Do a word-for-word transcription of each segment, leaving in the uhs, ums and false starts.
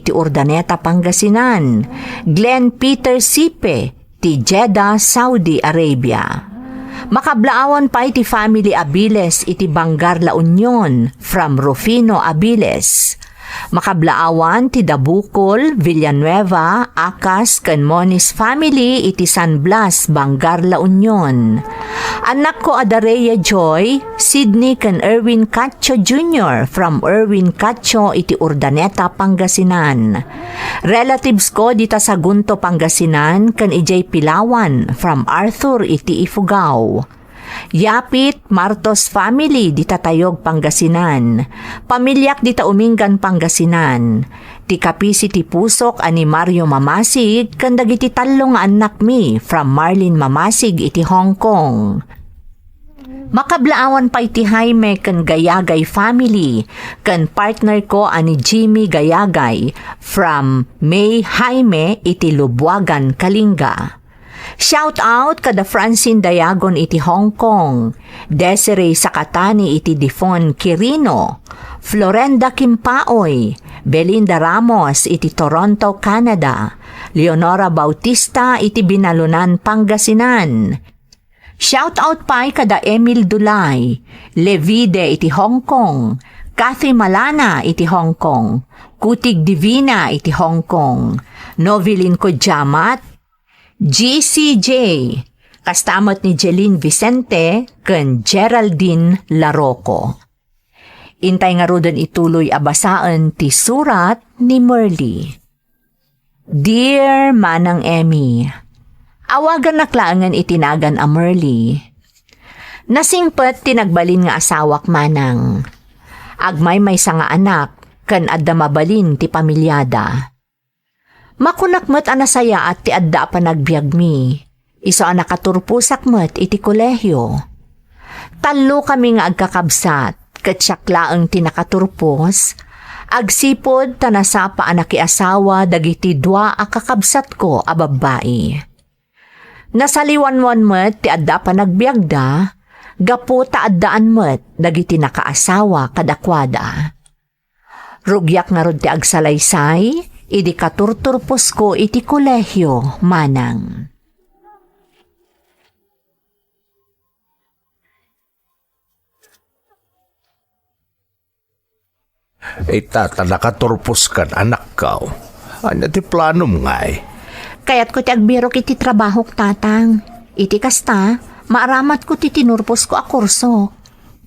ti Urdaneta, Pangasinan, Glenn Peter Sipe ti Jeddah, Saudi Arabia. Makablaawan pay ti family Abiles iti Bangar, La Union, from Rufino Abiles. Makablaawan ti Dabukol, Villanueva, Acas, ken Moniz family iti San Blas, Bangar, La Union. Annakko a da Rhea Joy, Sydney ken Erwin Cacho Junior from Erwin Cacho iti Urdaneta, Pangasinan. Relatives ko dita Sagunto, Pangasinan, ken idiay Pilawan from Arthur iti Ifugao. Yapit, Martos family dita Tayog, Pangasinan. Pamiliak dita Umingan, Pangasinan. Ti kapisi ti pusok a ni Mario Mamasig ken dagiti tallo nga annakmi from Marlene Mamasig iti Hong Kong. Makablaawan pay ti Jaime ken Gayagay family ken partner ko a ni Jimmy Gayagay from May Jaime iti Lubuagan, Kalinga. Shout out kada Francine Dayagon iti Hong Kong, Desiree Sakatani iti Difon, Quirino, Florenda Kimpaoy, Belinda Ramos iti Toronto, Canada, Leonora Bautista iti Binalunan, Pangasinan. Shout out pay kada Emil Dulay, Levide iti Hong Kong, Kathy Malana iti Hong Kong, Kutig Divina iti Hong Kong, Novelin Kodjamat, G C J, kasta met ni Jeline Vicente ken Geraldine Larocco. Intay ngaruden ituloy a basaen ti surat ni Merly. Dear Manang Emmy, awagannak laengen iti nagan a Merly. Nasingpet ti nagbalin nga asawak, Manang. Agmaymaysa nga anak, ken adda mabalin ti pamiliada. Makunak met a nasayaat ti adda a panagbiagmi, isu a nakaturposak met iti kolehio. Tallokami nga agkakabsat, ket siak laeng ti nakaturpos, agsipud ta nasapa a nakiasawa dagiti dua a kakabsatko a babbai. Nasaliwanwan met ti adda a panagbiagda, gapu ta addaan met dagiti nakaasawa kadakuada. Rugiak ngarud ti agsalaysay idi katurturposko iti kolehio, Manang. Ita ta nakaturpos kan, anakko. Ania ti planom ngay? Kayatko ti agbirok iti trabahok, Tatang. Iti kasta, maaramatko ti tinurposko a kurso.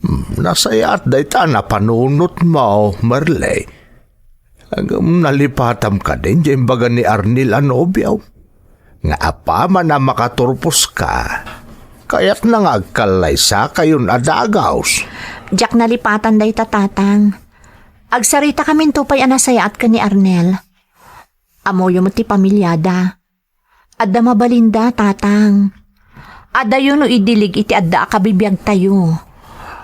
Hmm, nasayaat dayta a napanunotmo, Merly. Ngem nalipatam kadi diay imbaga ni Arnel a nobiom? Nga apaman a makaturposka, kayatna nga agkallaysakayon a dagus. Diak nalipatan dayta, Tatang. Agsaritakaminto pay a nasayaat ken ni Arnel. Ammoyo met ti pamiliada. Adda mabalinda, Tatang. Adayo no idilig iti adda a kabibiagtayo.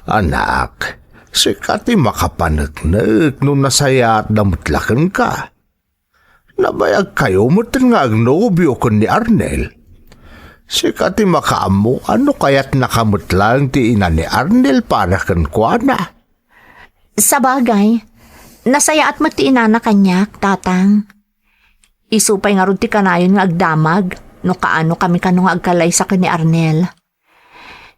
Anak, sika ti makapaneknek no nasayaatda met la kenka. Nabayagkayo met nga agnobio ken ni Arnel. Sika ti makaammo a no kayatnaka met laeng ti ina ni Arnel para kenkuana. Sabagay, nasayaat met ti inana kaniak, Tatang. Isu pay ngarud ti kanayon nga agdamag no kaanokami kano nga agkallaysa ken ni Arnel.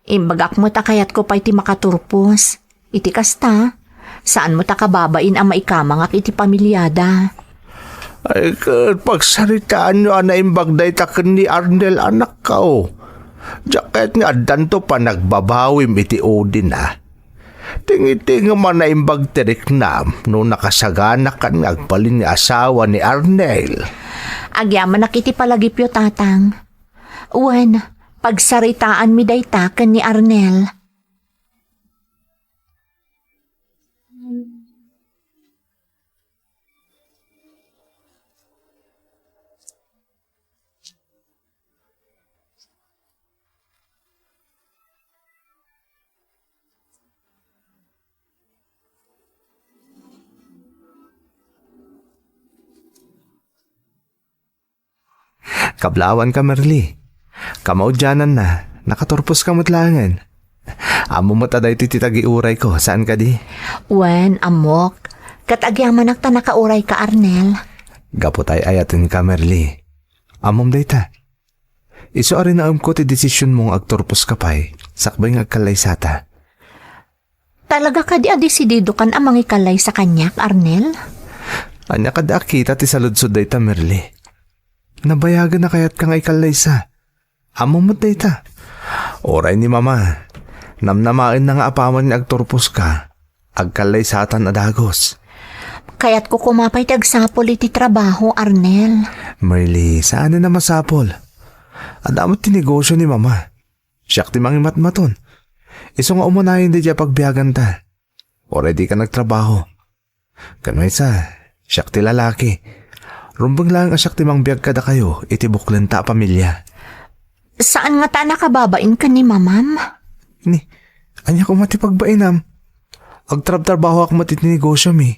Imbagak met a kayatko pay ti makaturpos. Iti kasta, saan met a kababain a maikamangak iti pamiliada. Ay, ket pagsaritaanyo a naimbag dayta ken ni Arnel, anakko. Diak kayat nga addanto panagbabawim iti udina. Tingiti nga manaimbag ti riknam no nakasaganakan nga agbalin nga asawa ni Arnel. Agyamanak iti palagipyo, Tatang. Wen, pagsaritaanmi dayta ken ni Arnel. Kablaawanka, Merly. Kamaudiananna, nakaturposka met laengen. Ammom met a daytoy ti tagiurayko, saan kadi? Wen, ammok. Ket agyamanak ta nakaurayka, Arnel. Gapu ta ay-ayatenka, Merly. Ammom dayta. Isu a rinaemko ti desisionmo nga agturposka pay, sakbay nga agkallaysata. Talaga kadi a desididokan a mangikallaysa kaniak, Arnel? Ania kadi a kita ti saludsod dayta, Merly? Nabayagen a kayatka nga ikallaysa. Ammom met dayta. Uray ni Mama, namnamaenna nga apaman nga agturposka, agkallaysatan a dagus. Kayatko koma pay ti agsapul iti trabaho, Arnel. Merly, saanen a masapul. Adda met ti negosio ni Mama. Siak ti mangimatmaton. Isu nga umunayen daydiay a pagbiaganta. Uray dika nagtrabaho. Ken maysa, siak ti lalaki. Rumbeng laeng a siak ti mangbiag kadakayo iti buklenta a pamilia. Saan ngata a nakababain ken ni Mamam? Ni, ania koma ti pagbainam? Agtrabtrabahoak met iti negosyomi.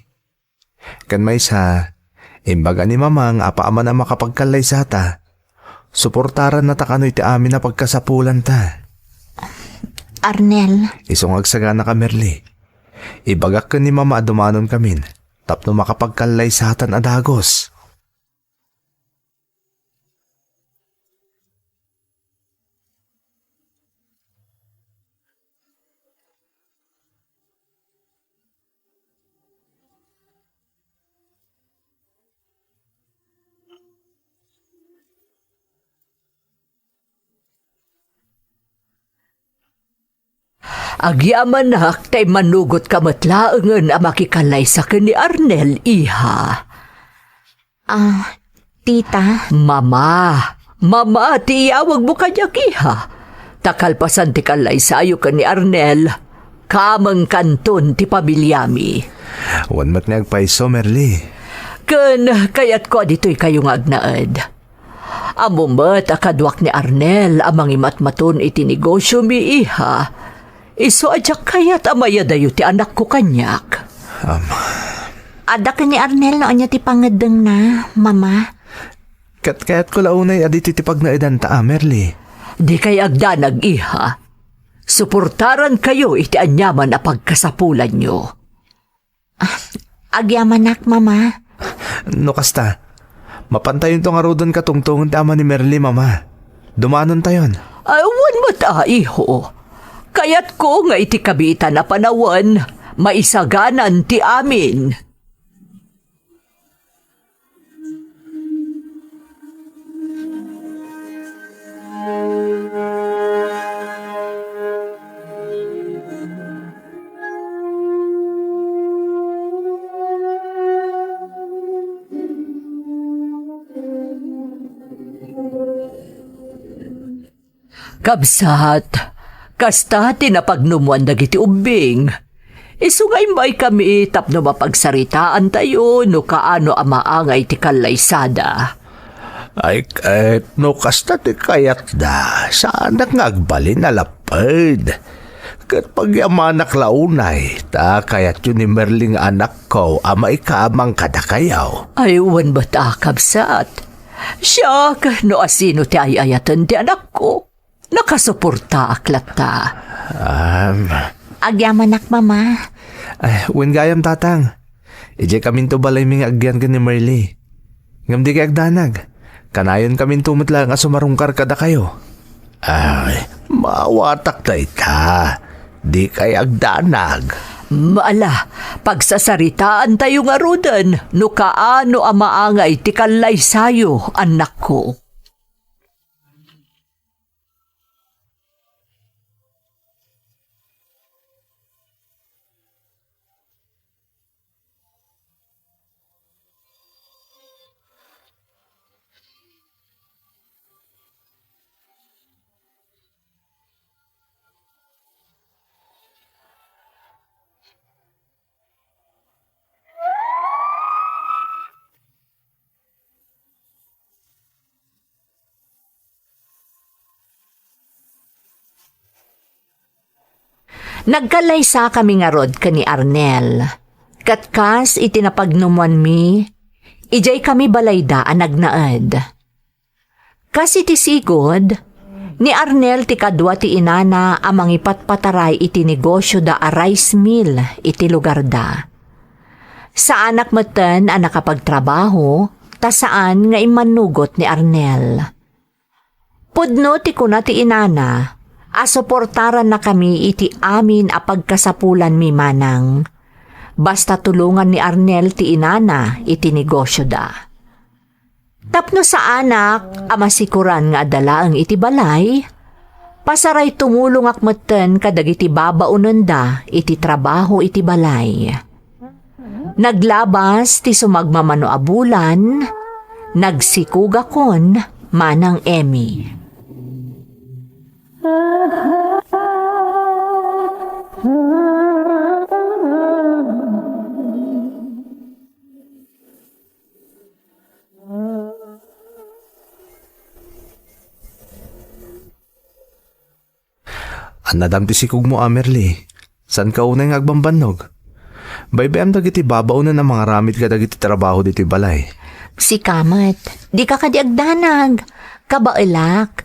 Ken maysa, imbaga ni Mama nga apaman a makapagkallaysata, suportarannata kano iti amin a pagkasapulanta. Arnel. Isu nga agsaganaka, Merly. Ibagak ken ni Mama a dumanonkamin tapno makapagkallaysatan a dagus. Agyamanak ta immanugotka met laengen a makikallaysa ken ni Arnel, iha. Ah, tita. Mama. Mama ti iyawagmo kaniak, iha. Ta kalpasan ti kallaysayo ken ni Arnel, kamengkanton ti pamiliami. Wen met nga agpayso, Merly. Ken kayatko a ditoykayo nga agnaed. Ammom met a kaduak ni Arnel a mangimatmaton iti negosyomi, iha. Isu a diak kayat a mayadayo ti anakko kaniak. Am. Adda ken ni Arnel no ania ti pangngeddengna, Mama. Ket kayatko la unay a ditoy ti pagnaedanta, a, Merly. Dikay agdanag, iha. Suportarankayo iti aniaman a pagkasapulanyo. Ah, agyamanak, Mama. No kasta, mapantayonto ngaruden katungtongen ti ama ni Merly, Mama. Dumanontayon. Ay, wen met a, iho. Kayatko nga iti kabiitan a panawen, maisaganan ti amin. Kabsat, kasta ti napagnummoan dagiti ubbing. Isu nga immaykami tapno mapagsaritaantayo no kaano a maangay ti kallaysada. Ay, ket no kasta ti kayatda, saanak nga agbalin a lapped. Ket pagyamanak la unay, ta kayatyo ni Merly nga anakko a maikamang kadakayo. Ay, wen met a, kabsat. Siak, no asino ti ay-ayaten ti anakko, nakasuportaak latta. Am. Agyamanak, Mama. Ay, wen gayam, Tatang. Idiay kaminto balaymi nga agyan ken ni Merly. Ngem dikay agdanag. Kanayonkaminto met laeng a sumarungkar kadakayo. Ay, maawatak dayta. Dikay agdanag. Ala, pagsasaritaantayo ngaruden no kaano a maangay ti kallaysayo, anakko. Nagkallaysakami ngarud ken ni Arnel. Ket kas iti napagnummoanmi, idiaykami balayda a nagnaed. Kas iti sigud, ni Arnel ti kadua ti inana a mangipatpataray iti negosioda a rice mill iti lugarda. Saanak metten a nakapagtrabaho, ta saan nga immannugot ni Arnel. Pudno ti kuna ti inana a suportarannakami iti amin a pagkasapulanmi manang. Basta tulongan ni Arnel ti inana iti negosioda. Tapno saanak a masikoran nga adda laeng iti balay, pasaray tumulongak metten kadagiti babaonenda iti trabaho iti balay. Naglabas ti sumagmamano a bulan, nagsikogakon manang Emmy. Annadam ti sikogmo, Amerli. Saanka unay nga agbambannog? Baybay-am dagiti babaonen a mangaramid kadagiti trabaho ditoy balay. Sika met, dika kadi agdanag. Kabaelak.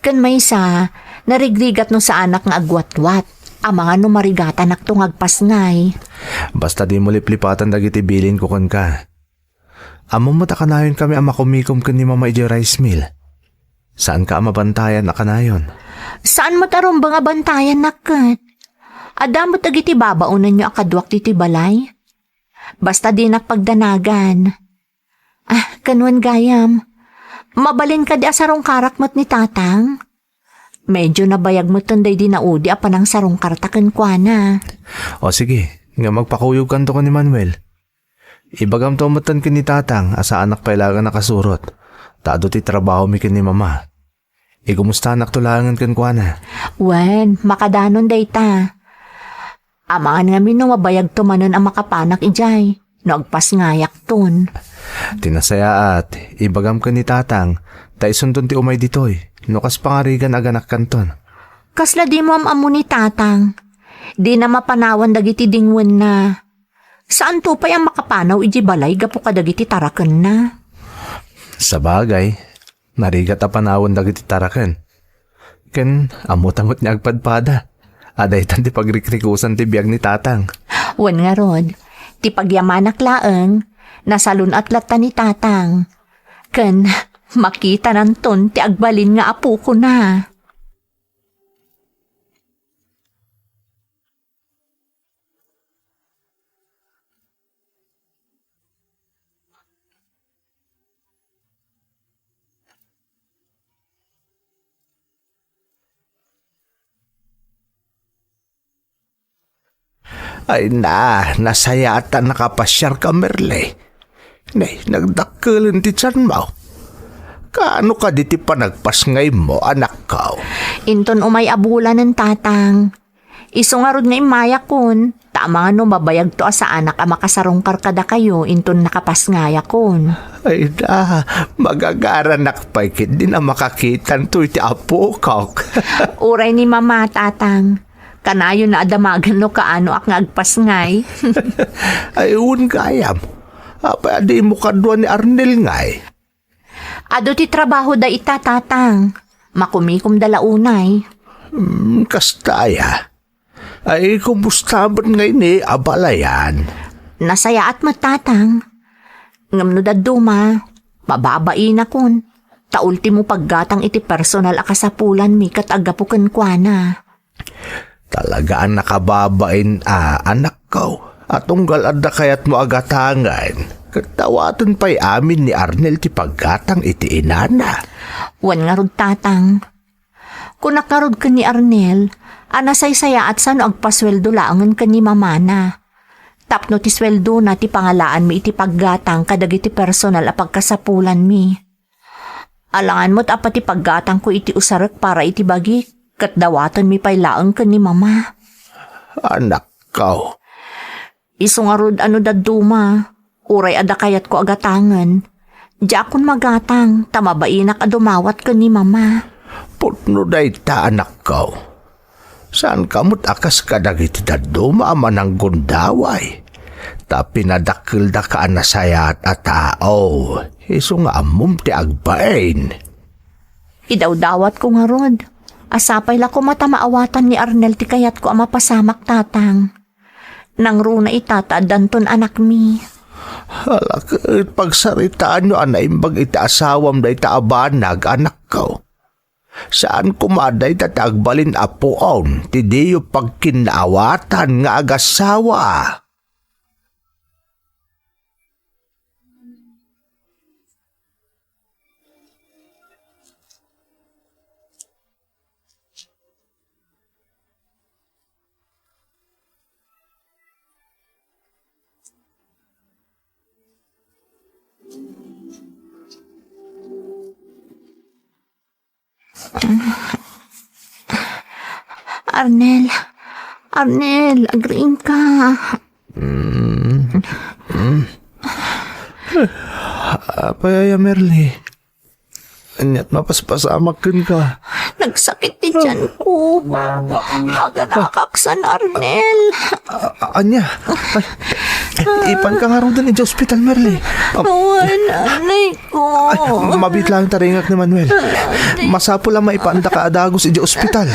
Ken maysa, narigrigat no saanak nga agwatwat. Amangan no marigatanakto nga agpasngay. Basta dimo liplipatan dagiti bilinko kenka. Ammom met a kanayonkami a makumikom ken ni Mama idiay rice mill. Saanka a mabantayan a kanayon? Saan met a rumbeng a bantayannak ket? Adda met dagiti babaonenyo a kaduak ditoy balay? Basta dinak pagdanagan. Ah, ken wen gayam, mabalin kadi a sarungkarak met ni Tatang? Medyo nabayag metten daydi naudi a panangsarungkarta kenkuana. O sige, ngem agpakuyogkanto ken ni Manuel. Ibagamto metten ken ni Tatang a saanak pay laeng a nakasurot, ta adu ti trabahomi ken ni Mama. Igumustanakto laengen kenkuana. Wen, makadanon dayta. Amangan ngamin no mabayagto manen a makapanak idiay, no agpasngayakton. Ti nasayaat, ibagam ken ni Tatang, ta isunton ti umay ditoy, no kas pangarigan aganakkanton. Kasla dimo am-ammo ni Tatang? Dina mapanawan dagiti dingwenna. Saanto pay a makapanaw idiay balay gapu kadagiti tarakenna. Sabagay, narigat a panawen dagiti taraken. Ken ammota met nga agpadpada. Adaytan ti pagrikrikusan ti biag ni Tatang. Wen ngarud, ti pagyamanak laeng, nasalun-at latta ni Tatang. Ken makitananton ti agbalin nga apokona. Ay na, nasayaat a nakapasiarka, Merle. Ne, nagdakkelen ti tianmo. Kaano kadi ti panagpasngaymo, anakko? Inton umay a bulanen, Tatang. Isu ngarud nga immayakon, ta amangan no mabayagto a saanak a makasarungkar kadakayo inton nakapasngayakon. Ay da, magagaranak pay ketdin a makakitanto iti apokok. Uray ni Mama, Tatang. Kanayonna a damagen no kaanoak nga agpasngay. Ay, wen gayam. Apay a dimo kadua ni Arnel ngay? Adu ti trabahoda ita, Tatang. Makumikomda la unay. Hmm, kasta aya. Ay, kumusta met ngay ni a balayan? Nasayaat met, Tatang. Ngem no dadduma, mababainakon. Ta ultimo paggatang iti personal a kasapulanmi ket aggapu kenkuana. Talaga a nakababain a, anakko, a tunggal adda kayatmo a gatangen, ket dawaten pay amin ni Arnel ti paggatang iti inana. Wen ngarud, Tatang. Kunak ngarud ken ni Arnel a nasaysayaat sano agpasueldo laengen ken ni mamana. Tapno ti sueldona ti pangalaanmi iti paggatang kadagiti personal a pagkasapulanmi. Alangan met a pati paggatangko iti usarek para iti bagik, ket dawatenmi pay laeng ken ni Mama. Anakko. Isu ngarud a no dadduma, uray adda kayatko a gatangen, diakon magatang ta mabainak a dumawat ken ni Mama. Pudno dayta, anakko. Saanka met a kas kadagiti dadduma a mananggundaway, ta pinadakkeldaka a nasayaat a tao, isu nga ammom ti agbain. Idawdawatko ngarud a sapay la koma ta maawatan ni Arnel ti kayatko a mapasamak, Tatang. Nangruna ita ta addanton anakmi. Hala, ket pagsaritaanyo a naimbag iti asawam dayta a banag, anakko. Saan koma dayta ti agbalin a puon ti diyo pagkinnaawatan nga agasawa. Arnel, Arnel, agriingka. Mm. Mm. Apay aya, Merly? Ania't mapaspasamak kenka? Nagsakit ti tiyan ko. Aganakak san, Arnel. A-, a-, ania? Ay, ipanka ngaruden idiay ospital, Merly. Am- Awan, anay ko. Ay, mabiit laeng taringak ni Manuel. Masapul a maipandaka a dagus idiay ospital.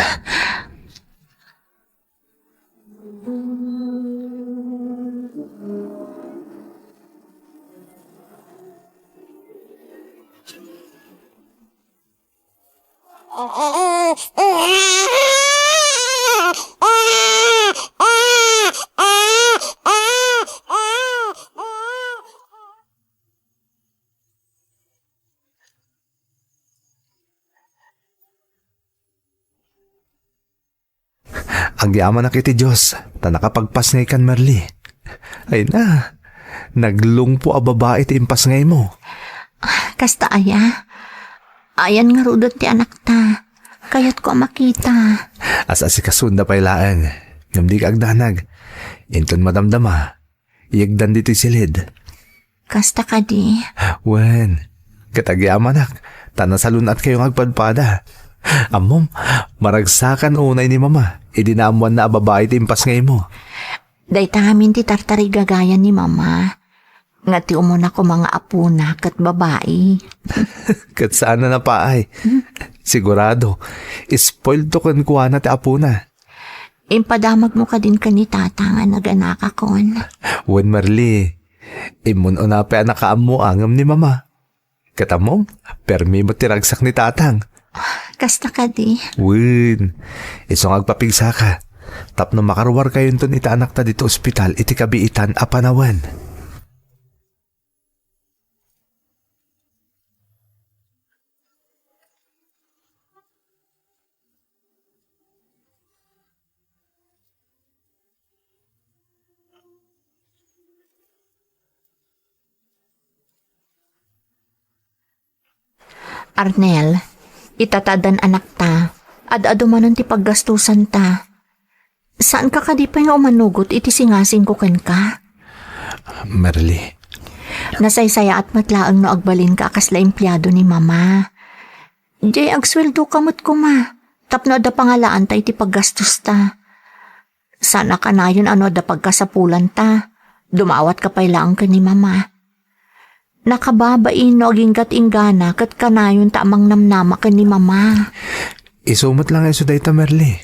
Agyamanak iti Dios ta nakapagpasngaykan, Merly. Ay na, naglungpo a babai ti impasngaymo. Kasta aya? Ayan ngaruden ti anakta. Kayatko a makita. As-asikasunda pay laeng. Ngem dika agdanag. Inton madamdama, yegdan ditoy silid. Kasta kadi? Wen, ket agyamanak, ta nasalun-atkayo nga agpadpada. Ammom, maragsakan unay ni Mama idi naammoanna a babai ti impasngaymo. Dayta ngamin ti tartarigagayan ni Mama, nga ti umuna koma nga apona ket babai. Ket saan a napaay. Hmm? Sigurado, spoiled to kenkuana ti apona. Impadamagmo kadin ken ni Tata nga naganakakon. Wen, Merly, immun-una pay a nakaammo ngem ni Mama. Ket ammom, permi met ti ragsak ni Tatang. Kasta kadi? Wen, isu nga agpapigsaka. Tapno makaruarkayonton iti anakta ditoy ospital iti kabiitan a panawen. Arnel, ita ta addan anakta, ad-adu manen ti paggastusanta. Saanka kadi pay nga umanugot iti singasingko kenka? Merly. Nasaysayaat met laeng no agbalinka a kasla empleado ni Mama. Diay agsueldoka met koma, tapno adda pangalaanta iti paggastosta. Saan a kanayon a no adda pagkasapulanta, dumawatka pay laeng ken ni Mama. Nakababain no agingga't inggana ket kanayonta a mangnamnama ken ni Mama. Isu met la nga isu dayta, Merly.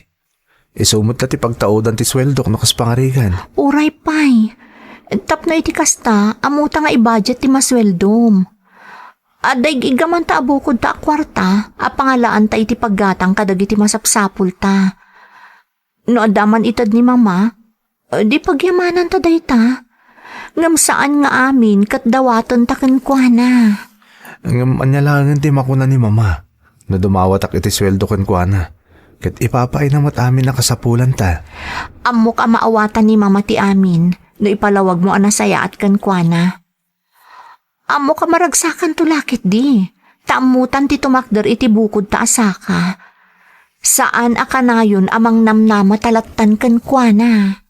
Isu met la ti pagtaudan ti sueldok no kas pangarigan. Uray pay. Tapno iti kasta, ammota nga i-budget ti masueldom. Adda ig-iggamanta a bukodta a kuarta a pangalaanta iti paggatang kadagiti masapsapulta. No adda man ited ni Mama, di pagyamananta dayta. Ngem saan nga amin ket dawatenta kenkuana. Ngem ania laengen ti makuna ni Mama no dumawatak iti sueldo kenkuana, ket ipapaayna met amin a kasapulanta? Ammok a maawatan ni Mama ti amin no ipalawagmo a nasayaat kenkuana. Ammok a maragsakanto la ketdi, ta ammotan ti tumakder iti bukodta a saka. Saan a kanayon a mangnamnama ta lattan kenkuana.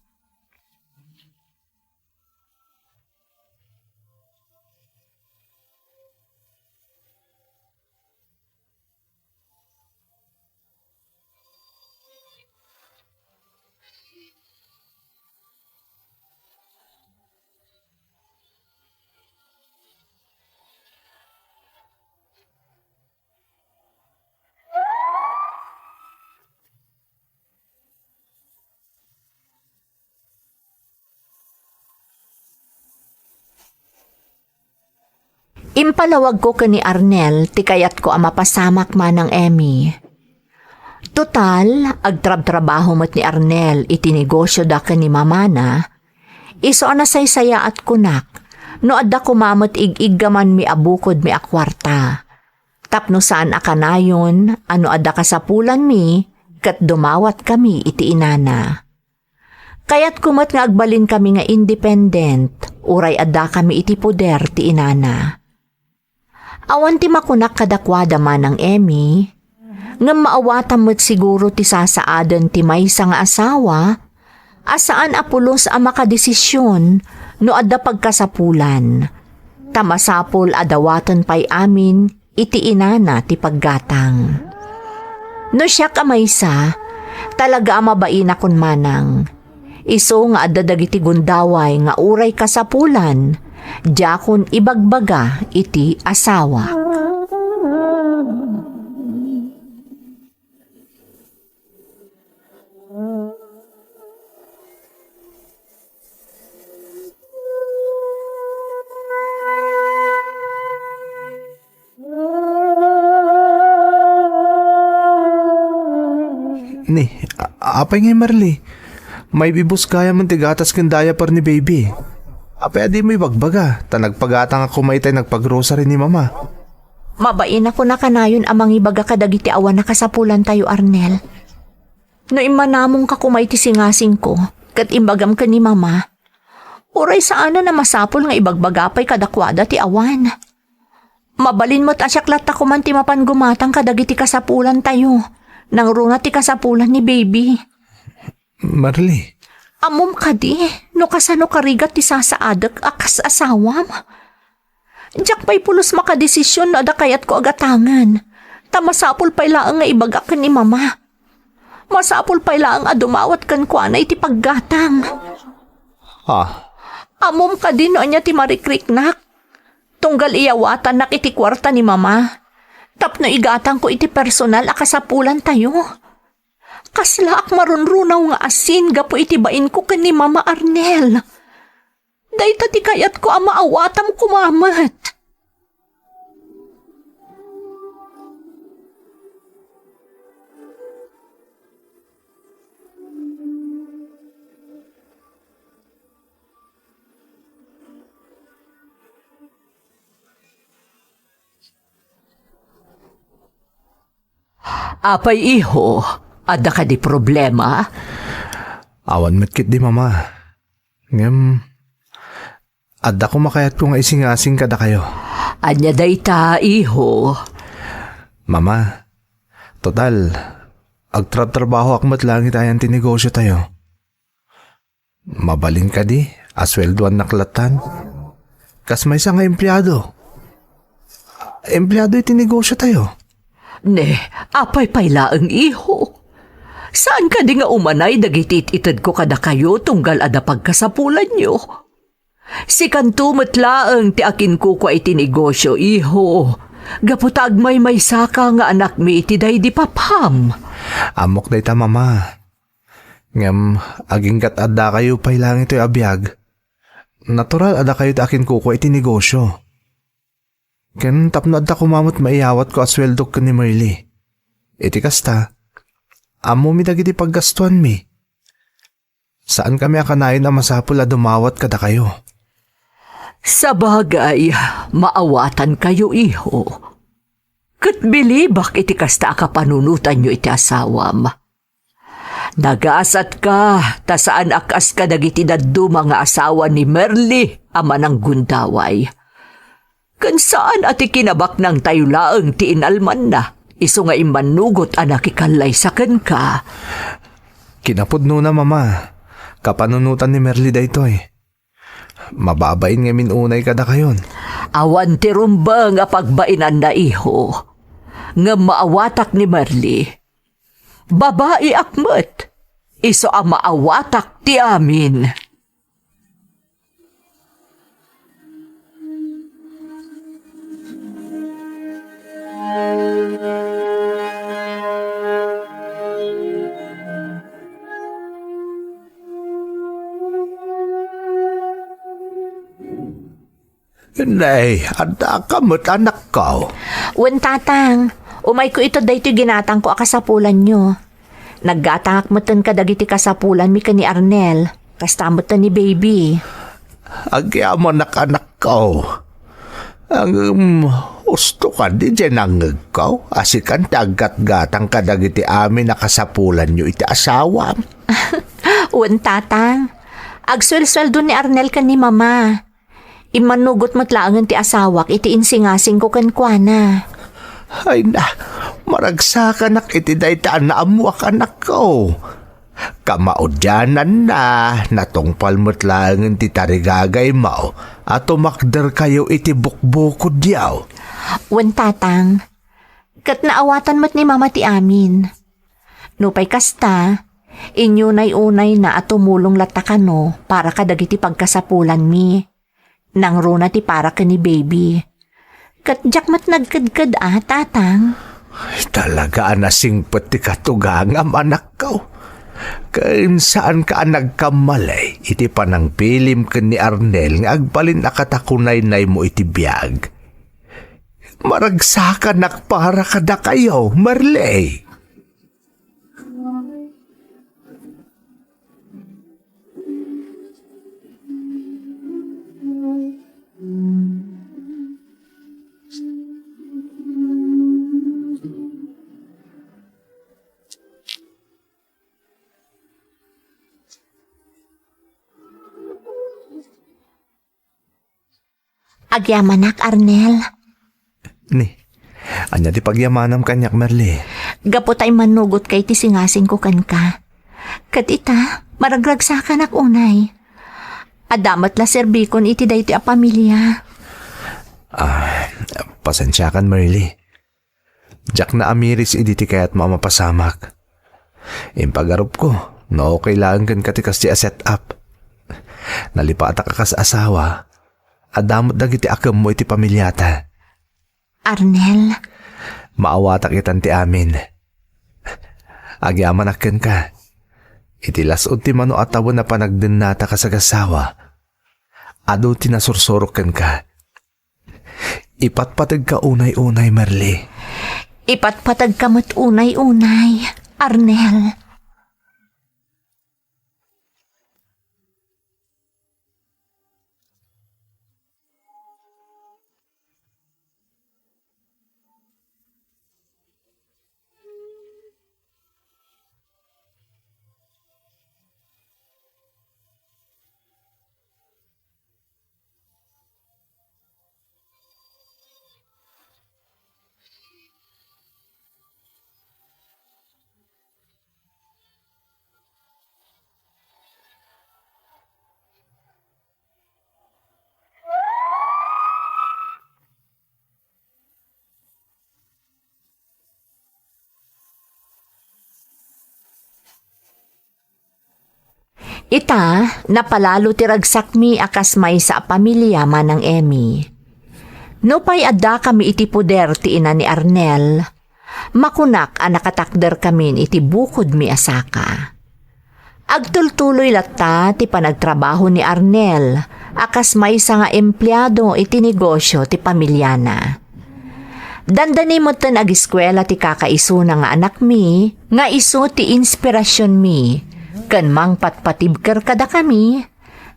Impalawagko ken ni Arnel ti kayatko a mapasamak, Manang Emmy. Total, agtrabtrabaho met ni Arnel iti negosioda ken ni mamana, isu a nasaysayaatkon no adda koma met ig-iggamanmi a bukodmi a kuarta. Tapno saan a kanayon a no adda kasapulanmi, ket dumawatkami iti inana. Kayatko met nga agbalinkami nga independent, uray addakami iti poder ti inana. Awan ti makunak kadakuada, Manang Emmy, ngem maawatam met siguro ti sasaaden ti maysa nga asawa a saan a pulos a makadesision no adda pagkasapulan, ta masapul a dawaten pay amin iti inana ti paggatang. No siak a maysa, talaga a mabainakon manang. Isu nga adda dagiti gundaway nga uray kasapulan, diakon ibagbaga iti asawak. Ni, a-, apay ngay, Marley? Maibibus gayam ti gatas ken diaper ni baby. Apay a dimo ibagbaga, ta nagpagatang a koma itay nagpagrocery ni Mama. Mabainakon a kanayon a mangibaga kadagiti awan a kasapulantayo, Arnel. No immanamongka koma iti singasingko, ket imbagam ken ni Mama, uray saanen a masapul nga ibagbaga pay kadakuada ti awan. Mabalin met a siak latta koman ti mapan gumatang kadagiti kasapulantayo, nangruna ti kasapulan ni baby. Marley. Ammom kadi, no kasano karigat ti sasaadek a kas asawam? Diak pay pulos makadesision no adda kayatko a gatangen, ta masapul pay laeng nga ibagak ken ni Mama. Masapul pay laeng a dumawat kenkuana iti paggatang. Ah. Ammom kadi no ania ti marikriknak? Tunggal iyawatannak iti kuarta ni Mama, tapno igatangko iti personal a kasapulantayo. Kaslaak marunrunaw nga asin gapu iti bainko ken ni Mama, Arnel. Dayta ti kayatko a maawatam koma met. Apay, iho, adda kadi problema? Awan met ketdi, Mama. Ngem, adda koma kayatko nga isingasing kadakayo. Ania dayta, iho? Mama, total, agtrabtrabahoak met laeng iti ayan ti negosiotayo. Mabalin kadi a sueldoannak lattan? Kas maysa nga empleado. Empleado iti negosiotayo. Ne, apay pay laeng, iho? Saan kadi nga umanay dagiti it-itedko kadakayo tunggal adda pagkasapulanyo? Sikanto met laeng ti akinkukua iti negosio, iho, gapu ta agmaymaysaka nga anakmi iti daydi papham. Ammok dayta, Mama. Ngem aginggat addakayo pay laeng itoy a biag, natural a dakayo ti akinkukua iti negosio. Ken tapno adda koma met maiyawatko a sueldok ken ni Merly. Iti kasta, ammomi dagiti paggastuanmi. Saankami a kanayon a masapul a dumawat kadakayo. Sabagay, maawatankayo, iho. Ket bilibak iti kasta a kapanunotanyo iti asawam. Nagasatka, ta saan a kas kadagiti dadduma nga asawa ni Merly a mananggundaway. Ken saan a ti kinabaknangtayo laeng ti inalmanna, isu nga immannugot a nakikallaysa kenka. Kinapudnona, Mama. Kapanunotan ni Merly daytoy. Mababain ngamin unay kadakayon. Awan ti rumbeng a pagbainanna, iho. Ngem maawatak ni Merly. Babaiak met. Isu a maawatak ti amin. Nay, addaka met, anakko. Wen, Tatang. Umayko ita daytoy ginatangko a kasapulanyo. Naggatangak metten kadagiti kasapulanmi ken ni Arnel. Kasta metten ni Baby. Agyamanak, anakko. Ngem, usto kadi diay nangngegko a sikan ti aggatgatang kadagiti amin a kasapulanyo iti asawam. Wen, Tatang. Agsuelsueldo ni Arnel ken ni Mama. Immanugot met laengen ti asawak iti insingasingko kenkuana. Ay na, maragsakanak iti dayta a naammoak, anakko. Kamaudiananna, natungpal met laengen ti tarigagaymo a tumakderkayo iti bukbukodyo. Wen, Tatang. Ket naawatan met ni Mama ti amin. Nupay kasta, inyunay-unayna a tumulong latta kano para kadagiti pagkasapulanmi. Nangruna ti para ken ni Baby. Ket diak met nagkedked a, Tatang. Ay, talaga a nasingpet ti katugangam, anakko. Ken saanka a nagkamali iti panangpilim ken ni Arnel nga agbalin a katakunaynaymo iti biag. Maragsakanak para kadakayo, Marley. Agyamanak, Arnel. Ni, ania ti pagyamanam kaniak, Marley? Gapu ta immanugotka iti singasingko kenka. Ket ita, maragragsakanak unay. Adda met la serbikon iti daytoy a pamilia. Ah, pasensiakan, Marley. Diak naamiris idi ti kayatmo a mapasamak. Impagarupko no okay laeng kenka ti kasdi a set-up. Nalipatak a kas asawa, adda met dagiti akemmo iti pamiliata. Arnel. Maawatak itan ti amin. Agyamanak kenka. Iti las-ud ti mano a tawen a panagdennata kas agassawa, adu ti nasursurok kenka. Ipatpategka unay-unay, Marley. Ipatpategka met unay-unay, Arnel. Ita, napalalo ti ragsakmi a kas maysa a pamilia, Manang Emmy. Nupay addakami iti poder ti ina ni Arnel, makunak a nakatakderkamin iti bukodmi a saka. Agtultuloy latta ti panagtrabaho ni Arnel a kas maysa nga empleado iti negosio ti pamiliana. Dandani metten agiskuela ti kakaisuna nga anakmi nga isu ti inspirasionmi ken mangpatpatibker kadakami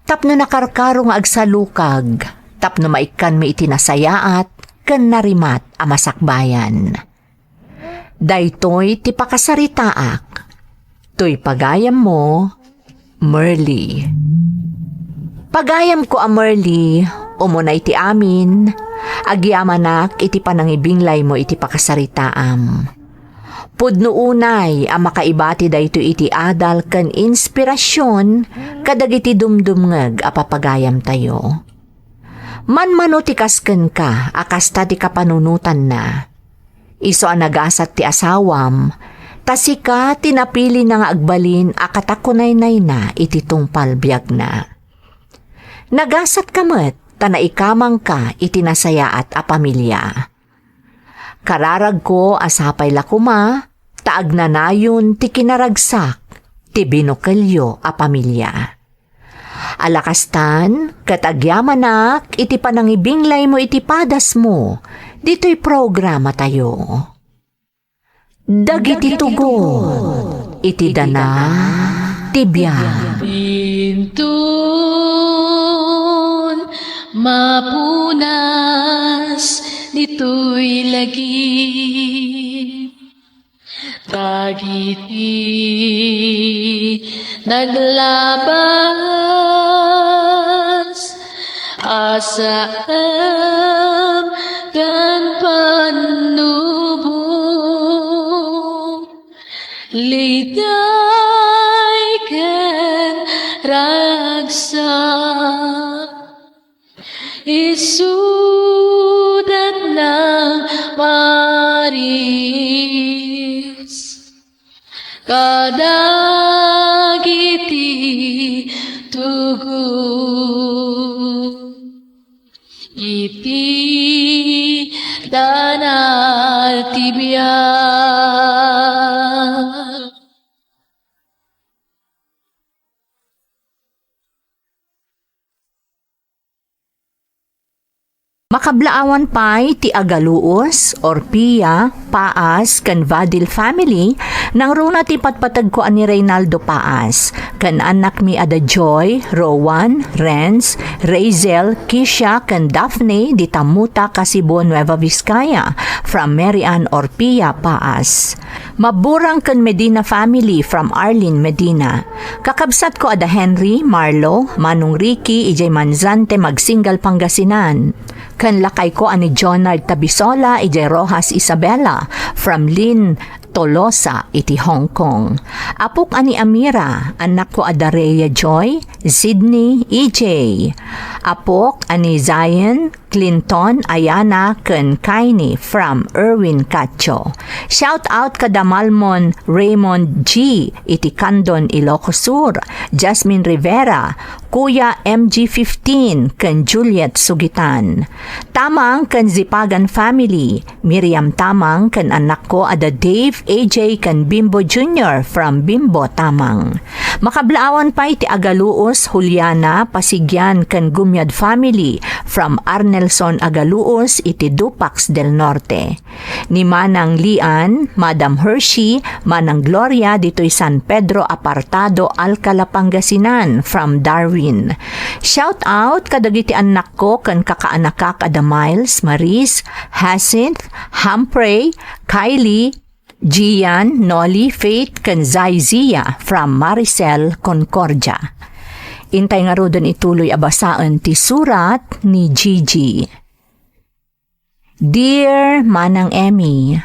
tapno nakarkaro nga agsalukag tapno maikkanmi iti nasayaat ken narimat a masakbayan. Daytoy ti pakasaritaak. Toy pagayammo, Merly. Pagayamko a Merly, umunay ti amin, agyamanak iti panangibinglaymo iti pakasaritaam. Pudno unay a makaibati daytoy iti adal ken inspirasion kadagiti dumdumngeg a papagayamtayo. Manmano ti kas kenka a kasta ti kapanunotanna. Isu a nagasat ti asawam, ta sika ti napilina nga agbalin a katakunaynayna iti tungpal biagna. Nagasatka met ta naikamangka iti nasayaat a pamilia. Kararagko a sapay la koma ta agnanayon ti kinaragsak ti binukelyo a pamilia. Ala kastan, ket agyamanak iti panangibinglaymo iti padasmo, ditoy programatayo. Dagiti tugot iti dana ti biag. Inton mapunas ditoy lagip, dagiti naglabas a saem ken pannubo, liday ken ragsak. Isudat nang paris kadagiti tugot iti dana ti biag. Makablaawan pay ti Agaluos, Orpia, Paas, ken Vadil family, nangruna ti patpategko a ni Reynaldo Paas, ken annakmi a da Joy, Rowan, Renz, Razel, Kisha, ken Daphne, di Tamuta, Kasibo, Nueva Vizcaya, from Mary Ann Orpia, Paas. Maburang ken Medina family from Arlene Medina. Kakabsatko a da Henry, Marlo, Manong Ricky, idiay Manzante, Magsingal, Pangasinan. Ken lakayko a ni Jonard Tabisola, idiay Roxas, Isabela, from Lynn Tolosa, iti Hong Kong. Apok a ni Amira, annakko a da Rhea Joy, Sydney, E J. Apok a ni Zion, Clinton, Ayana, ken Kaini from Erwin Cacho. Shout out kada Malmon Raymond G iti Candon, Ilocos Sur, Jasmine Rivera, Kuya M G fifteen, ken Juliet Sugitan. Tamang ken Zipagan family, Miriam Tamang ken annakko a da Dave, A J, ken Bimbo Junior from Bimbo Tamang. Makablaawan pay ti Agaluos, Juliana, Pasigian, ken Gumiad family from Arnelson Agaluos iti Dupax del Norte. Ni Manang Lian, Madam Hershey, Manang Gloria ditoy San Pedro Apartado, Alcala, Pangasinan from Darwin. Shout out kadagiti annakko ken kakaanakak a da Miles, Maris, Hyacinth, Humphrey, Kylie, Gian, Nolly, Faith, ken Zai Zia from Maricel, Concordia. Intay ngaruden ituloy a basaen ti surat ni Gigi. Dear Manang Emmy,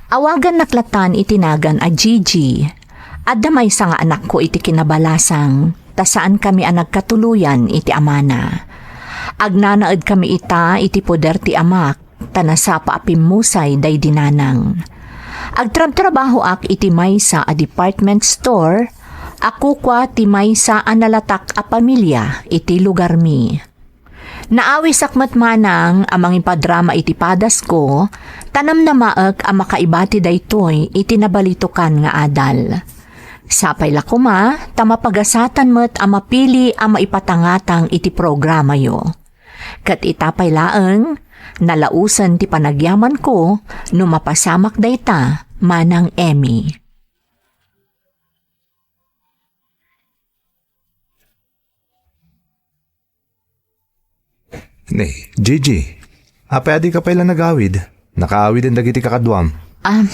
awagannak latan iti nagan a Gigi. Adda maysa nga anakko iti kinabalasang, ta saankami a nagkatuloyan iti amana. Agnanaedkami ita iti poder ti amak, ta nasapa a pimmusay daydi nanang. Agtrabtrabahoak iti maysa a department store a kukua ti maysa a nalatak a pamilia iti lugarmi. Naawisak met manang a mangipadrama iti padasko, ta namnamaek a makaibati daytoy iti nabalitokan nga adal. Sapay la koma ta mapagasatan met a mapili a maipatangatang iti programayo. Ket ita pay laeng, nalaosen ti panagyamanko no mapasamak dayta, Manang Emmy. Ni, Gigi, apay a dika pay la nagawid? Nakaawiden dagiti kakaduam. Ah,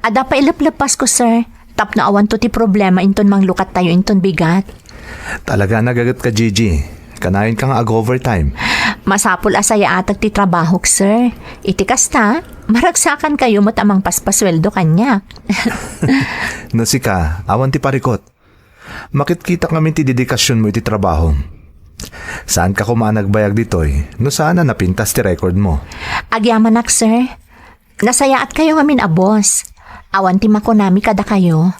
adda pay ilepleppasko, sir. Tapno awanto ti problema inton manglukattayo inton bigat. Talaga a nagagetka, Gigi. Kanayon ka nga ag-overtime. Masapul a sayaatek ti trabahok, sir. Iti kasta, maragsakankayo met a mangpaspasueldo kaniak. No sika, awan ti parikot. Makitkita ngamin ti dedikasionmo iti trabahom. Saanka koma a nagbayag ditoy no saan a napintas ti record mo. Agyamanak, sir. Nasayaatkayo ngamin a boss. Awan ti makunami kadakayo.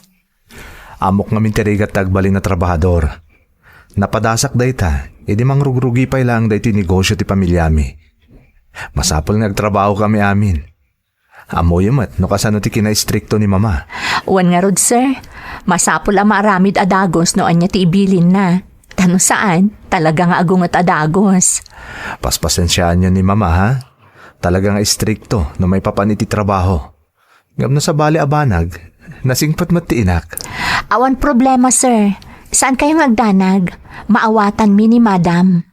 Ammok ngamin ti rigat ti agbalin a trabahador. Napadasak dayta, idi mangrugrugi pay laeng daytoy negosio ti pamiliami. Masapul nga agtrabahokami amin. Ammoyo met no kasano ti kinaistrikto ni Mama. Wen ngarud, sir. Masapul a maaramid a dagus no ania ti ibilinna. Ta no saan, talaga nga agunget a dagus. Paspasensiaanyo ni Mama, ha? Talaga nga istrikto no maipapan iti trabaho. Ngem no sabali a banag, nasingpet met ti inak. Awan problema, sir. Saan kayo nga agdanag? Maawatanmi ni Madam.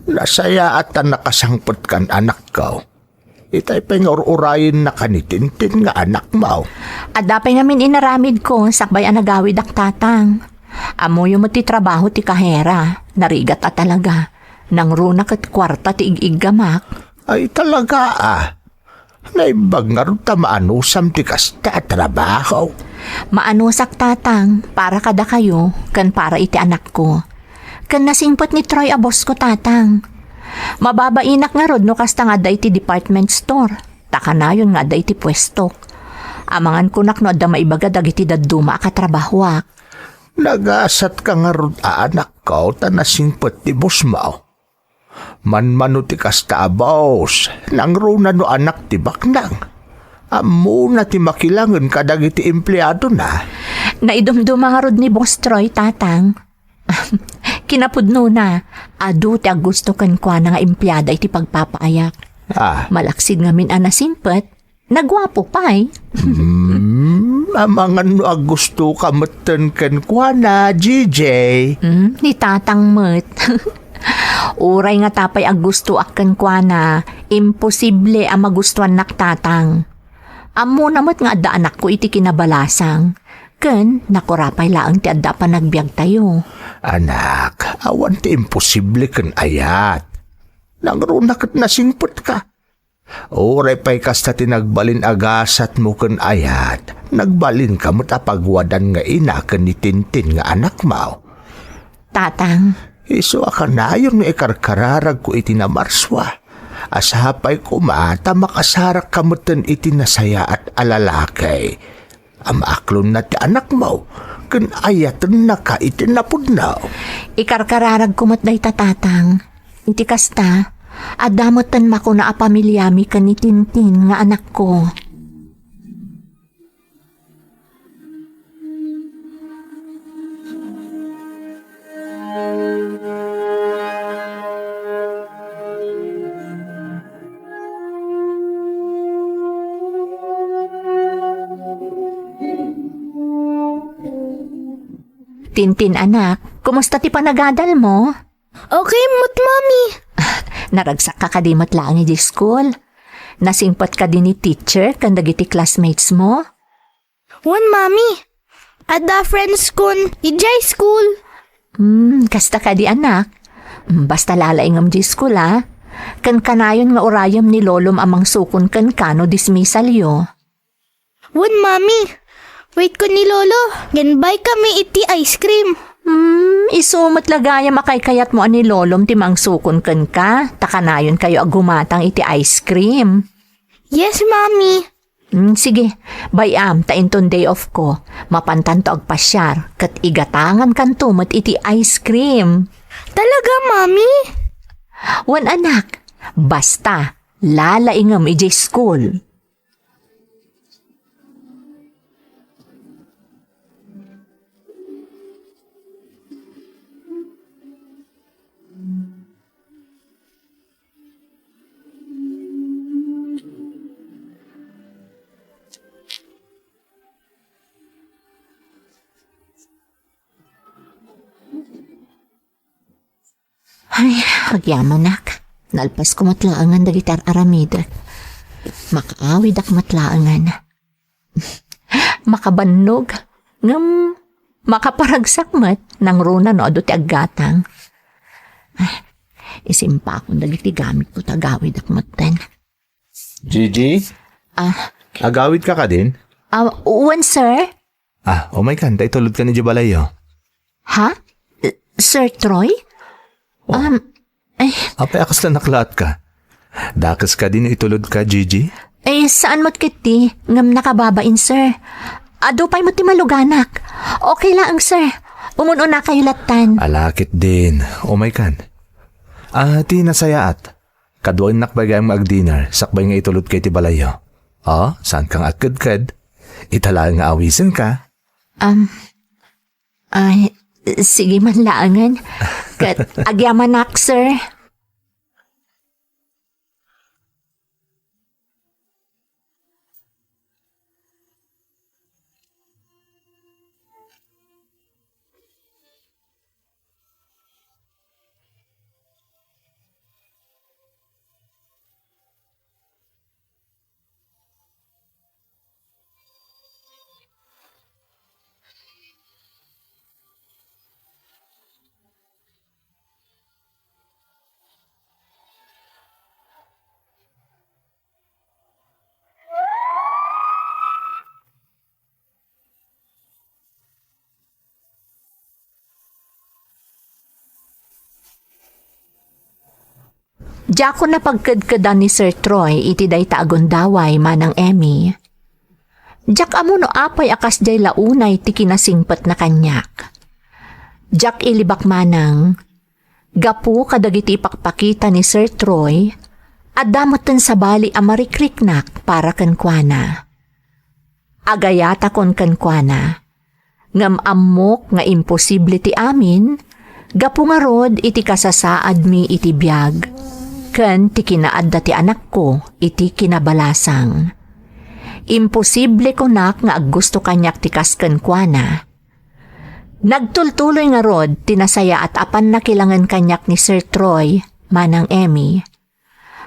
Nasayaat a nakasangpetkan, anakko. Itay pay nga ur-urayennaka ni Tintin nga anakmo. Adda pay ngamin inaramidko sakbay a nagawidak, Tatang. Ammoyo met ti trabaho ti kahera, narigat a talaga. Nangruna ket kuarta ti ig-iggamak. Ay, talaga, a. Naimbag ngarud ta maanusam ti kasta a trabaho. Maanusak, Tatang, para kadakayo ken para iti anakko. Ken nasingpet ni Troy a bossko, Tatang. Mababainak ngarud no kasta nga adda iti department store, ta kanayon nga adda iti puestok. Amangan kunak no adda maibaga dagiti dadduma a katrabahoak. Nagasatka ngarud a anakko ta nasingpet ti bosmo. Manmano ti kasta a boss, nangruna no anak ti baknang. Ammona ti makilangen kadagiti empleadona. Naidumduma ngarud ni Boss Troy, Tatang. Kinapudnona, adu ti aggusto kenkuana nga empleada iti pagpapaayak. Ah. Malaksid ngamin a nasingpet, naguapo pay. Hmm, amangan no aggustoka metten kenkuana, J J. Hmm, ni Tatang met. Uray nga ta pay aggustoak kenkuana, imposible a magustuannak, Tatang. Ammona met nga adda anakko iti kinabalasang, ken nakurapay laeng ti adda a panagbiagtayo. Anak, awan ti imposible ken ayat. Nangruna ket nasingpetka. Uray pay kasta ti nagbalin a gasatmo ken ayat, nagbalinka met a pagwadan nga ina ken ni Tintin nga anakmo. Tatang. Isu a kanayon nga ikarkararagko iti namarsua. A sapay koma ta makasarakka metten iti nasayaat a lalaki. A maaklonna ti anakmo, ken ayatennaka iti napudno. Ikarkararagko met dayta, Tatang. Iti kasta, adda metten makuna a pamiliami ken ni Tintin nga anakko. Tintin, anak, kumusta ti panagadal mo? Okay met, Mami. Naragsak ka kadi met laeng idiay school? Nasingpet kadi ni teacher ken dagiti classmates mo? Wen, Mami. Adda friends kon idiay school. Hmm, kasta kadi, anak. Hmm, basta lalaingem diay school, a. Ken kanayon nga urayem ni lolom a mangsukon kenka no dismissal yo. Wen, Mami. Wait ko ni Lolo. Ken buy kami iti ice cream. Hmm, isu met la gayam a kaykayatmo a ni lolom ti mangsukon kenka, ta kanayon kayo a gumatang iti ice cream. Yes, Mami. Hmm, sige, bay-am ta inton day off ko, mapantanto agpasiar, ket igatangankanto met iti ice cream. Talaga, Mami? Wen, anak, basta, lalaingem idiay school. Ay, agyamanak. Nalpasko met laengen dagiti ar-aramidek. Makaawidak met laengen. Makabannog. Ngem, makaparagsak met. Nangruna no adu ti aggatang. Ay, isimpakon dagiti gamitko ta agawidak metten. Gigi? Ah. Agawidka kadin? Ah, wen, sir. Ah, umaykan, ta itulodkan idiay balayyo. Ha? Eh, Sir Troy? Oh. Um, eh. Apay a kasla naklaatka? Dakes kadin itulodka, Gigi? Eh, saan met ketdi, ngem nakababain, sir. Adu pay met ti maluganak. Okay laeng, sir. Umun-unakayo lattan. Ala ketdin, umaykan. Ah, ti nasayaat. Kaduaennak pay gayam nga ag-dinner, sakbay nga itulodka iti balayyo. Oh, saanka nga agkedked? Ita laeng nga awisenka. Um, ay, sige man laengen. Ket agyamanak, sir. Diakon napagkedkedan ni Sir Troy iti dayta a gundaway, Manang Emmy. Diak ammo no apay a kasdiay la unay ti kinasingpetna kaniak. Diak ilibak manang, gapu kadagiti ipakpakita ni Sir Troy, adda metten sabali a marikriknak para kenkuana. Agayatakon kenkuana, ngem ammok nga imposible ti amin, gapu ngarud iti kasasaadmi iti biag, ken ti kinaadda ti anakko iti kinabalasang. Imposible kunak nga aggusto kaniak ti kas kenkuana. Nagtultuloy ngarud ti nasayaat a pannakilangen kaniak ni Sir Troy, Manang Emmy.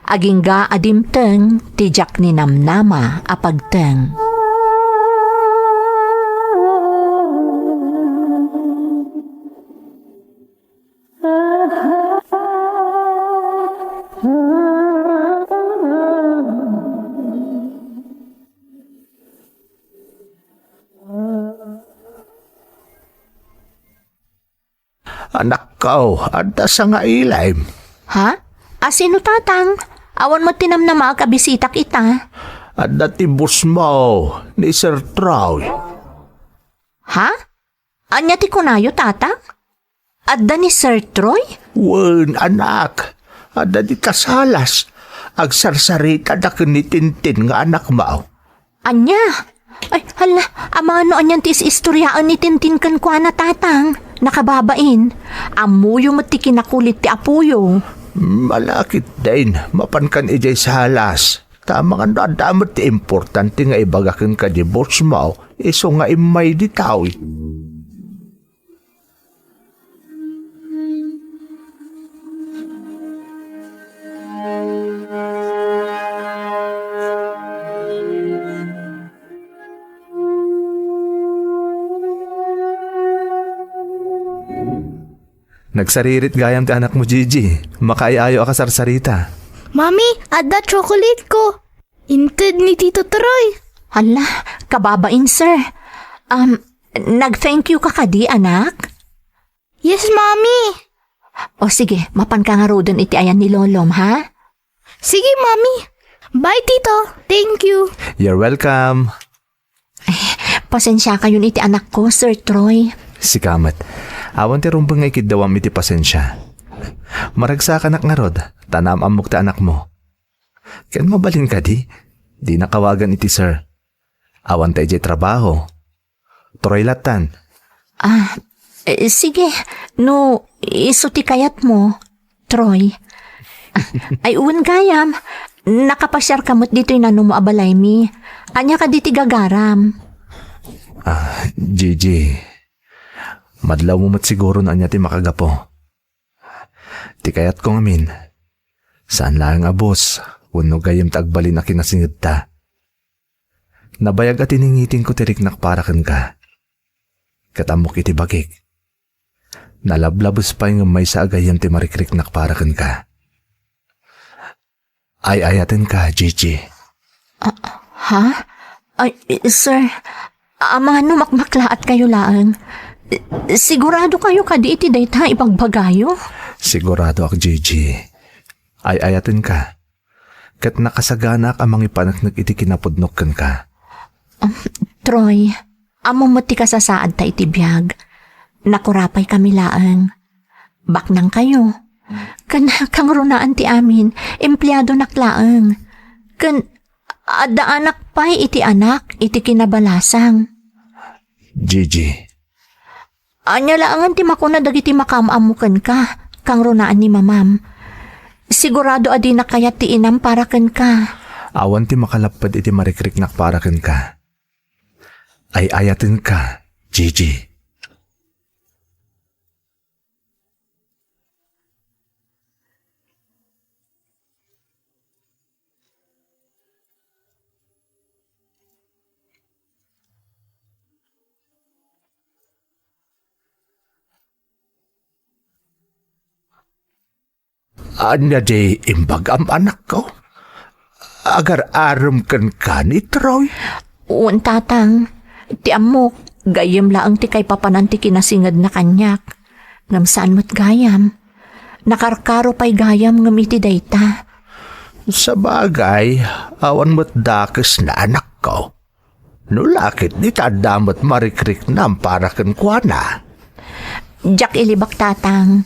Agingga a dimteng ti diak ninamnama a pagteng. Anakko, adda sangailim. Ha? A sino, Tatang? Awan met ti namnamaak a bisitak ita. Adda ti bossmo, ni Sir Troy. Ha? Ania ti kunayo, Tatang? Adda ni Sir Troy? Wen, anak. Adda dita sa alas. Agsarsaritana ken ni Tintin nga anakmo. Ania? Ay, hala, amano anian ti is-istoriaen ni Tintin kenkuana, Tatang? Nakababain. Ammoyo met ti kinakulit ti apoyo. Malakit din, mapankan idiay sa alas. Ta amangan no adda met ti importante nga ibaga kenka ni bossmo, isu nga immay ditoy. Nagsaririt gayam ti anakmo, Gigi. Makaay-ayo a kasarsarita. Mami, adda chocolate ko. Inted ni Tito Troy. Hala, kababain, sir. Um, nag-thank you ka kadi, anak? Yes, Mami. O sige, mapanka ngaruden iti ayan ni Lolom, ha? Sige, Mami. Bye, Tito. Thank you. You're welcome. Ay, pasensiakayon iti anakko, Sir Troy. Sika met. Awan ti rumbeng nga ikiddawam iti pasensia. Maragsakanak ngarud, ta naam-ammok ti anakmo. Ken mabalin kadi, dina kawagan iti sir. Awanta idiay trabaho. Troy lattan. Ah, eh, sige. No, isu ti kayatmo, Troy. Ay, wen gayam. Nakapasiarka met ditoy nanumo a balaymi. Ania kadi ti gagaram? Ah, Gigi. Madlawmo met siguro no ania ti makagapu. Ti kayatko ngamin, saan laeng a boss wenno gayyem ti agbalin a kinasingedta. Nabayag a tiningitingko ti riknak para kenka. Ket ammok iti bagik. Nalablabes pay ngem maysa a gayyem ti marikriknak para kenka. Ay-ayatenka, Gigi. Ah, ha? Ay, sir, amano makmaklaatkayo laeng. Siguradokayo kadi iti dayta ibagbagayo? Siguradoak, Gigi. Ay-ayatenka. ket nakasaganak a mangipaneknek iti kinapudnok kenka. Um, Troy, ammom met ti kasasaadta iti biag. Nakurapaykami laeng. Baknangkayo. Ken kangrunaan ti amin, empleadonak laeng. Ken adda anak pay iti anak iti kinabalasang. Gigi. Ania laengen ti makuna dagiti makaam-ammo kenka, kangrunaan ni mamam. Sigurado a dina kayat ti inam para kenka. Awan ti makalapped iti marikriknak para kenka. Ay-ayatenka, Gigi. Ania di imbagam, anakko? Agar-arem kenka ni Troy? Wen, tatang. Ti ammok, gayyem laeng ti kaipapanan ti kinasingedna kaniak. Ngem saan met gayam. Nakarkaro pay gayam ngem iti dayta. Sabagay, awan met dakesna, anakko. No la ket, dita adda met marikriknam para kenkuana. Diak ilibak, tatang.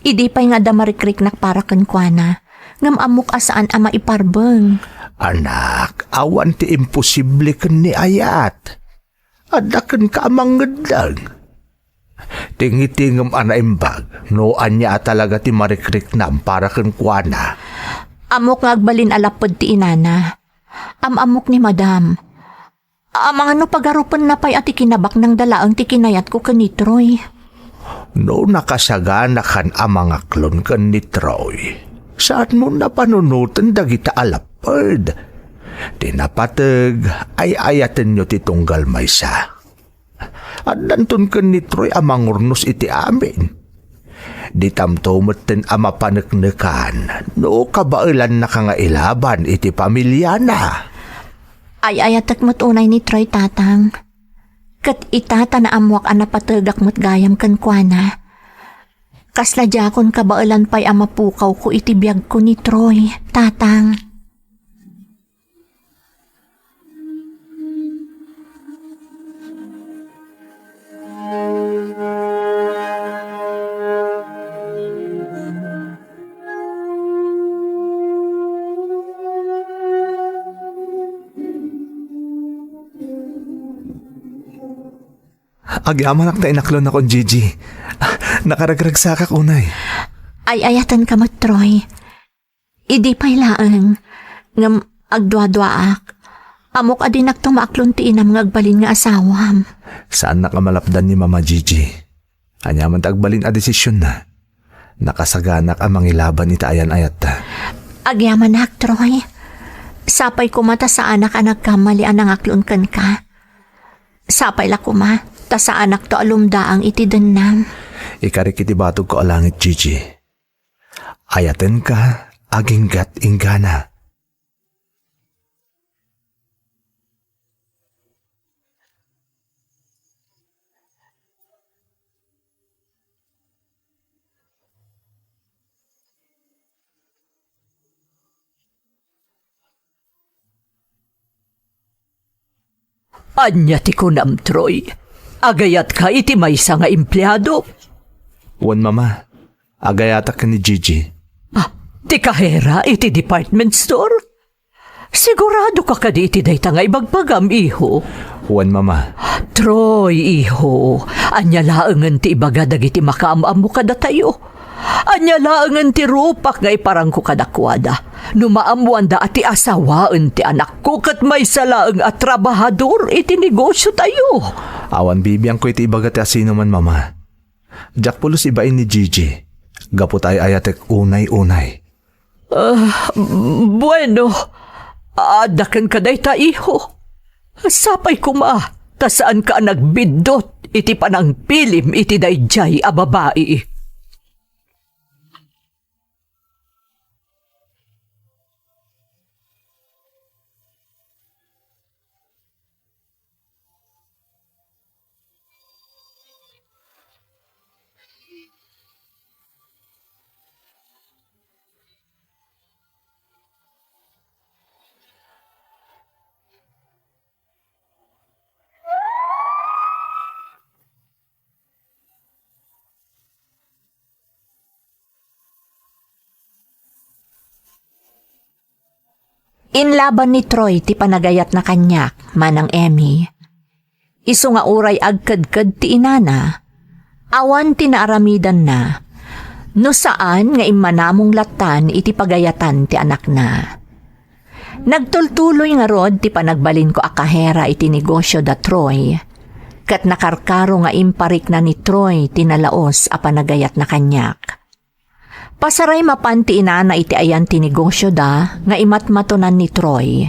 Idi pay nga adda marikriknak para kenkuana, ngem ammok a saan a maiparbeng. Anak, awan ti imposible ken ni ayat. Adda kenka a mangngedleng. Tingitingem a naimbag no ania a talaga ti marikriknam para kenkuana. Ammok nga agbalin a lapped ti inana. Am-ammok ni madam. Amangan no pagarupenna pay a ti kinabaknangda laeng ti kinayatko ken ni Troy. No nakasaganakan a mangaklon ken ni Troy, saanmon a panunoten dagita a lapped. Ti napateg, ay-ayatenyo ti tunggal maysa. Addanton ken ni Troy a mangurnos iti amin. Ditamto metten a mapaneknekan no kabaelannaka nga ilaban iti pamiliana. Ay-ayatek met unay ni Troy, tatang. Ket ita ta naammoak a napategak met gayam kenkuana. Kasla diakon kabaelan pay a mapukawko iti biagko ni Troy, tatang. Agyamanak ta inaklonakon, Gigi. Nakaragragsakak unay. Ay-ayatenka met, Troy. Idi pay laeng, ngem agduaduaak. Ammok a dinakto maaklon ti inam nga agbalin nga asawam. Saannak a malapdan ni Mama, Gigi. Aniaman ti agbalin a desisionna, nakasaganak a mangilaban iti ayan-ayatta. Agyamanak, Troy. Sapay koma ta saanak a nagkamali a nangaklon kenka. Sapay la koma ta saanakto a lumdaang iti dennam. Ikarik iti batogko a langit, Gigi. Ayatenka aginggat inggana. Ania ti kunam, Troy? Agayatka iti maysa nga empleado? Wen, Mama. Agayatak ken ni Gigi. Ah, ti kahera iti department store? Siguradoka kadi iti dayta nga ibagbagam, iho? Wen, Mama. Troy, iho, ania laengen ti ibaga dagiti makaam-ammo kadatayo? Ania laengen ti rupak nga iparangko kadakuada? No maammoanda a ti asawaen ti anakko ket maysa laeng a trabahador iti negosiotayo. Awan bibiangko iti ibaga ti asinoman, Mama. Diak pulos ibain ni Gigi, gapu ta ay-ayatek unay-unay. Ah, bueno, adda kenka dayta, iho. Sapay koma, ta saanka a nagbiddut iti panangpilim iti daydiay a babai. Inlaban ni Troy ti panagayatna kaniak, Manang Emmy. Isu nga uray agkedked ti inana, awan ti naaramidanna, no saan nga immanamong lattan iti pagayatan ti anakna. Nagtultuloy ngarud ti panagbalinko a kahera iti negosio da Troy, ket nakarkaro nga imparikna ni Troy ti nalaus a panagayatna kaniak. Pasaray mapan ti inana iti ayan ti negosioda nga imatmatonan ni Troy.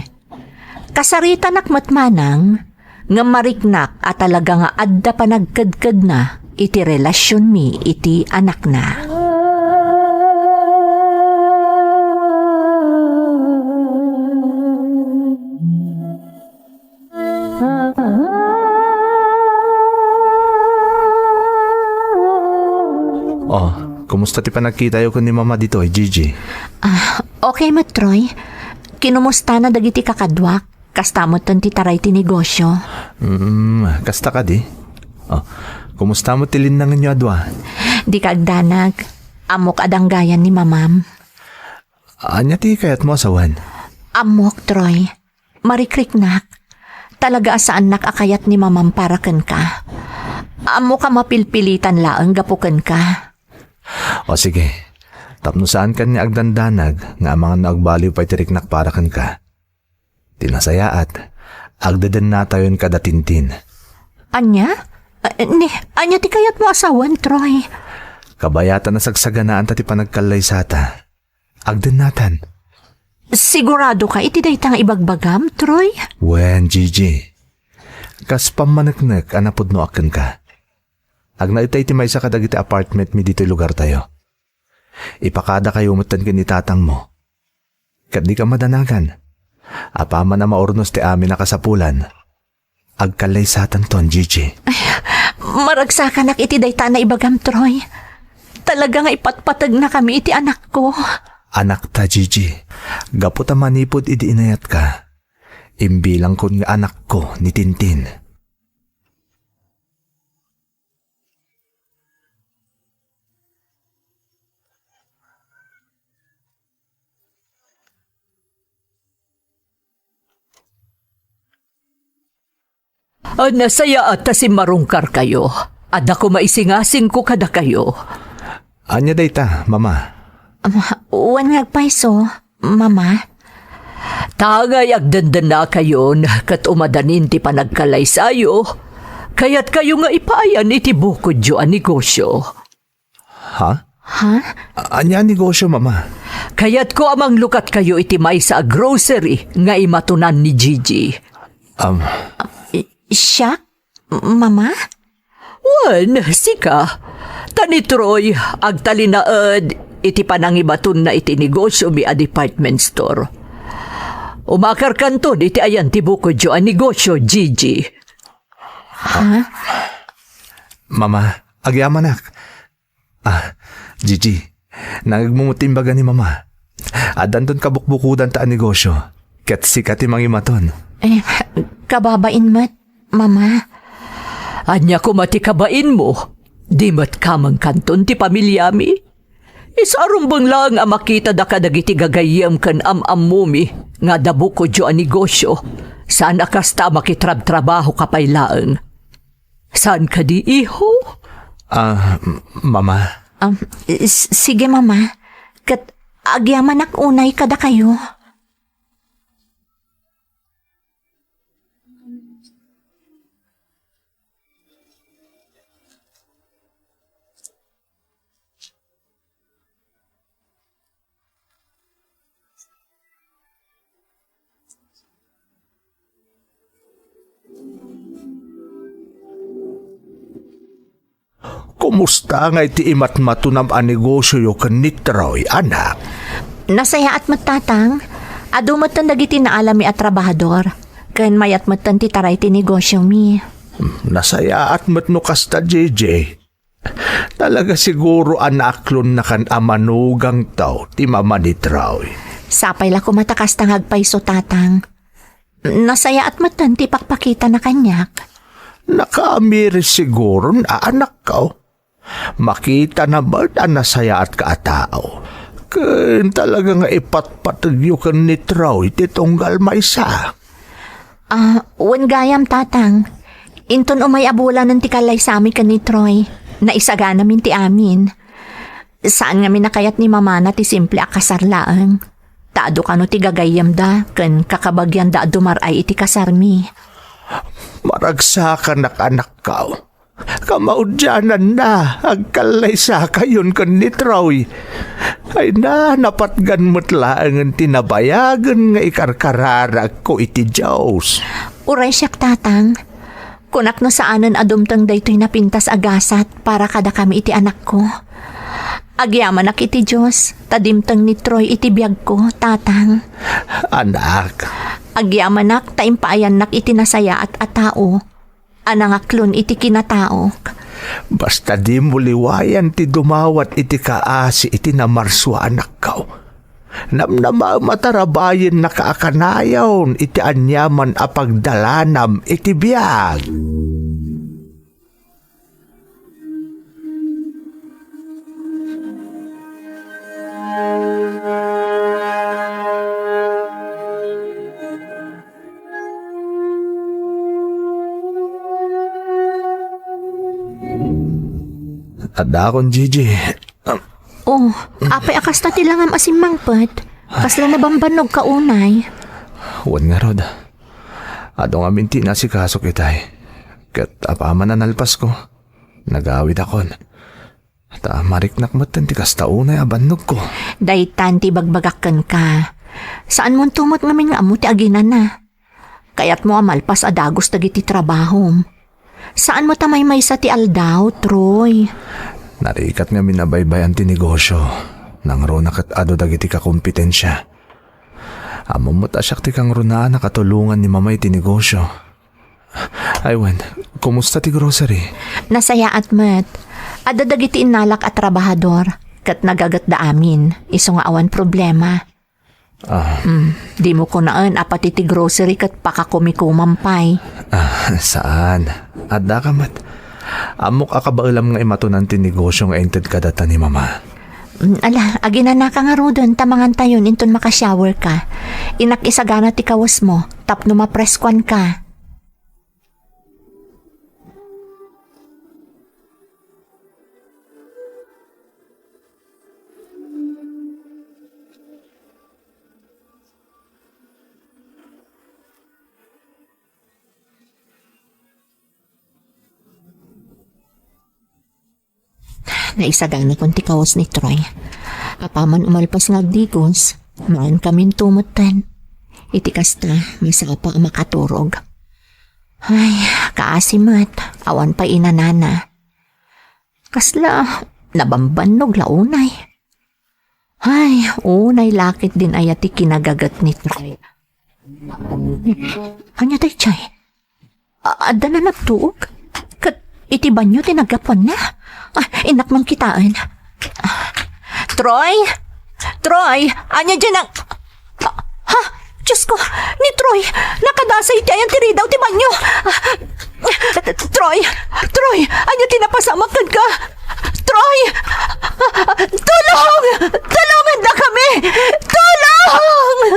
Kasaritanak met manang, ngem mariknak a talaga nga adda panagkedkedna iti relasionmi iti anakna. Oh, kumusta ti panagkitayo ken ni Mama ditoy, Gigi? Ah, okay met, Troy. Kinumustana dagiti kakaduak. Kasta met ti taray ti negosio. Mm, kasta kadi? Oh, kumusta met ti linnangenyo a dua? Dika agdanag. Ammok a danggayan ni Mamam. Ania ti kayatmo a sawen? Ammok, Troy. Marikriknak. Talaga a saannak a kayat ni Mamam para kenka. Ammok a mapilpilitan laeng gapu kenka. O sige, tapno saankan nga agdandanag nga amangan no agbaliw pay ti riknak para kenka. Ti nasayaat, agdedennatayon kada Tintin. Ania? Ah, ni, ania ti kayatmo a sawen, Troy? Kabayatan a sagsaganaanta ti panagkallaysata. Agdennatan. Sigurado ka iti dayta nga ibagbagam, Troy? Wen, Gigi. Kas pammaneknek a napudnoak kenka. Agnaed tay ti maysa kadagiti apartment mi ditoy lugartayo. Ipakadakayo metten ken ni tatangmo. Ket dika madanagan. Apaman a maurnos ti amin a kasapulan, agkallaysatanton, Gigi. Ay, maragsakanak iti dayta a naibagam, Troy. Talaga nga ipatpategnakami iti anakko. Anakta, Gigi. Gapu ta manipud idi inayatka, imbilangkon nga anakko ni Tintin. Ah, nasayaat ta simmarungkarkayo. Adda koma isingasingko kadakayo. Ania dayta, Mama? Ah, wen nga agpayso, Mama. Ta ngay agdendennakayon ket umadanin ti panagkalaysayo, kayatkayo nga ipaayan iti bukodyo a negosio. Ha? Ha? A-, ania a negosio, Mama? Kayatko a manglukatkayo iti maysa a grocery nga imatonan ni Gigi. Um, I-, siak? Mama? Wen, sika. Ta ni Troy, agtalinaed iti panangibatonna iti negosiomi a department store. Umakarkanton iti ayan ti bukodyo a negosio, Gigi. Ha? Mama, agyamanak. Ah, Gigi, nangegmo met ti imbaga ni Mama. Addanton kabukbukodanta a negosio, ket sika ti mangimaton. Eh, kababain met, Mama. Ania koma ti kabainmo? Di met kamengkanton ti pamiliami? Isu a rumbeng laeng a makitada kadagiti gagayyem ken am-ammomi nga adda bukodyo a negosio, saan a kasta a makitrabtrabahoka pay laeng. Saan kadi, iho? Ah, m-, Mama. Um, s-, sige, Mama. Ket agyamanak unay kadakayo. Kumusta ngay ti imatmatonam a negosioyo ken ni Troy, anak? Nasayaat met, Tatang. Adu metten dagiti naalami a trabahador, ken mayat metten ti taray ti negosiomi. Hmm, nasayaat met no kasta, J J. Talaga siguro a naaklonnakan a manugangtayo ti mama ni Troy. Sapay la koma ta kasta nga agpayso, Tatang. Nasayaat metten ti pakpakitana kaniak. Nakaamiris siguron a anakko. Makitana met a nasayaatka a tao. Ken talaga nga ipatpategyo ken ni Troy ti tunggal maysa. Ah, wen gayam, Tatang. Inton umay a bulanen ti kallaysami ken ni Troy, naisaganamin ti amin. Saan ngamin a kayat ni Mamana ti simple a kasar laeng. Ta adu kano ti gagayyemda ken kakabagianda a dumar-ay iti kasarmi. Maragsakanak, anakko. Kamaudiananna, agkallaysakayon ken ni Troy. Ay na, napatgan met laengen ti nabayagen nga ikarkararagko iti Dios. Uray siak, Tatang. Kunak no saanen a dumteng daytoy napintas a gasat para kadakami iti anakko. Agyamanak iti Dios, ta dimteng ni Troy iti biagko, Tatang. Anak. Agyamanak ta impaayannak iti nasayaat a tao a nangaklon iti kinataok. Basta dimo liwayan ti dumawat iti kaasi iti namarsua, anakko. Namnamaem a tarabayennaka a kanayon iti aniaman a pagdalanam iti biag. Adakon, Gigi. Oh, apay a kasta ti langam a simmangpet? Kasla nabambannog ka unay? Wen ngarud. Adu ngamin ti inasikaso, itay. Ket apaman a nalpasko, nagawidakon. Ta mariknak metten ti kasta unay a bannogko. Daytan ti ibagbagak kenka. Saanmonto met ngamin nga ammo ti aginana. Kayatmo a malpas a dagus dagiti trabahom. Saanmo ta maymaysa ti aldaw, Troy. Narigat ngamin a baybay-an ti negosio. Nangruna ket adu dagiti kakompetensia. Ammom met a siak ti kangrunaan a katulongan ni Mama iti negosio. Ay wen, kumusta ti grocery? Nasayaat met. Adda dagiti innalak a trabahador, ket nagagetda amin, isu nga awan problema. Ah. Hmm, dimo kunaen a pati ti grocery ket pakakumikomam pay. Ah, saan? Addaka met. Ammok a kabaelam nga imatunan ti negosio nga inted kadata ni Mama. Hmm, ala, aginanaka ngaruden ta mangantayon inton makashower ka. Innak isagana ti kawesmo tapno mapreskuan ka. Naisaganakon ti kawes ni Troy. Apaman umalpas nga agdigos, maankaminto metten. Iti kasta, masapa a makaturog. Ay, kaasi met, awan pay inanana. Kasla, nabambannog la unay. Ay, unay la ketdin aya ti kinagaget ni Troy. Ania daydiay? A-, adda na nagtuog? Ket iti banio ti naggapuanna? Ah, innak man kitaen. Ah, Troy? Troy? Ania diay nang-, ah, ha? Diosko, ni Troy, nakadasay iti ayan ti ridaw ti banio. Ah, Troy! Troy! Ania ti napasamak kenka? Troy! Tulong! Tulongandakami! Tulong!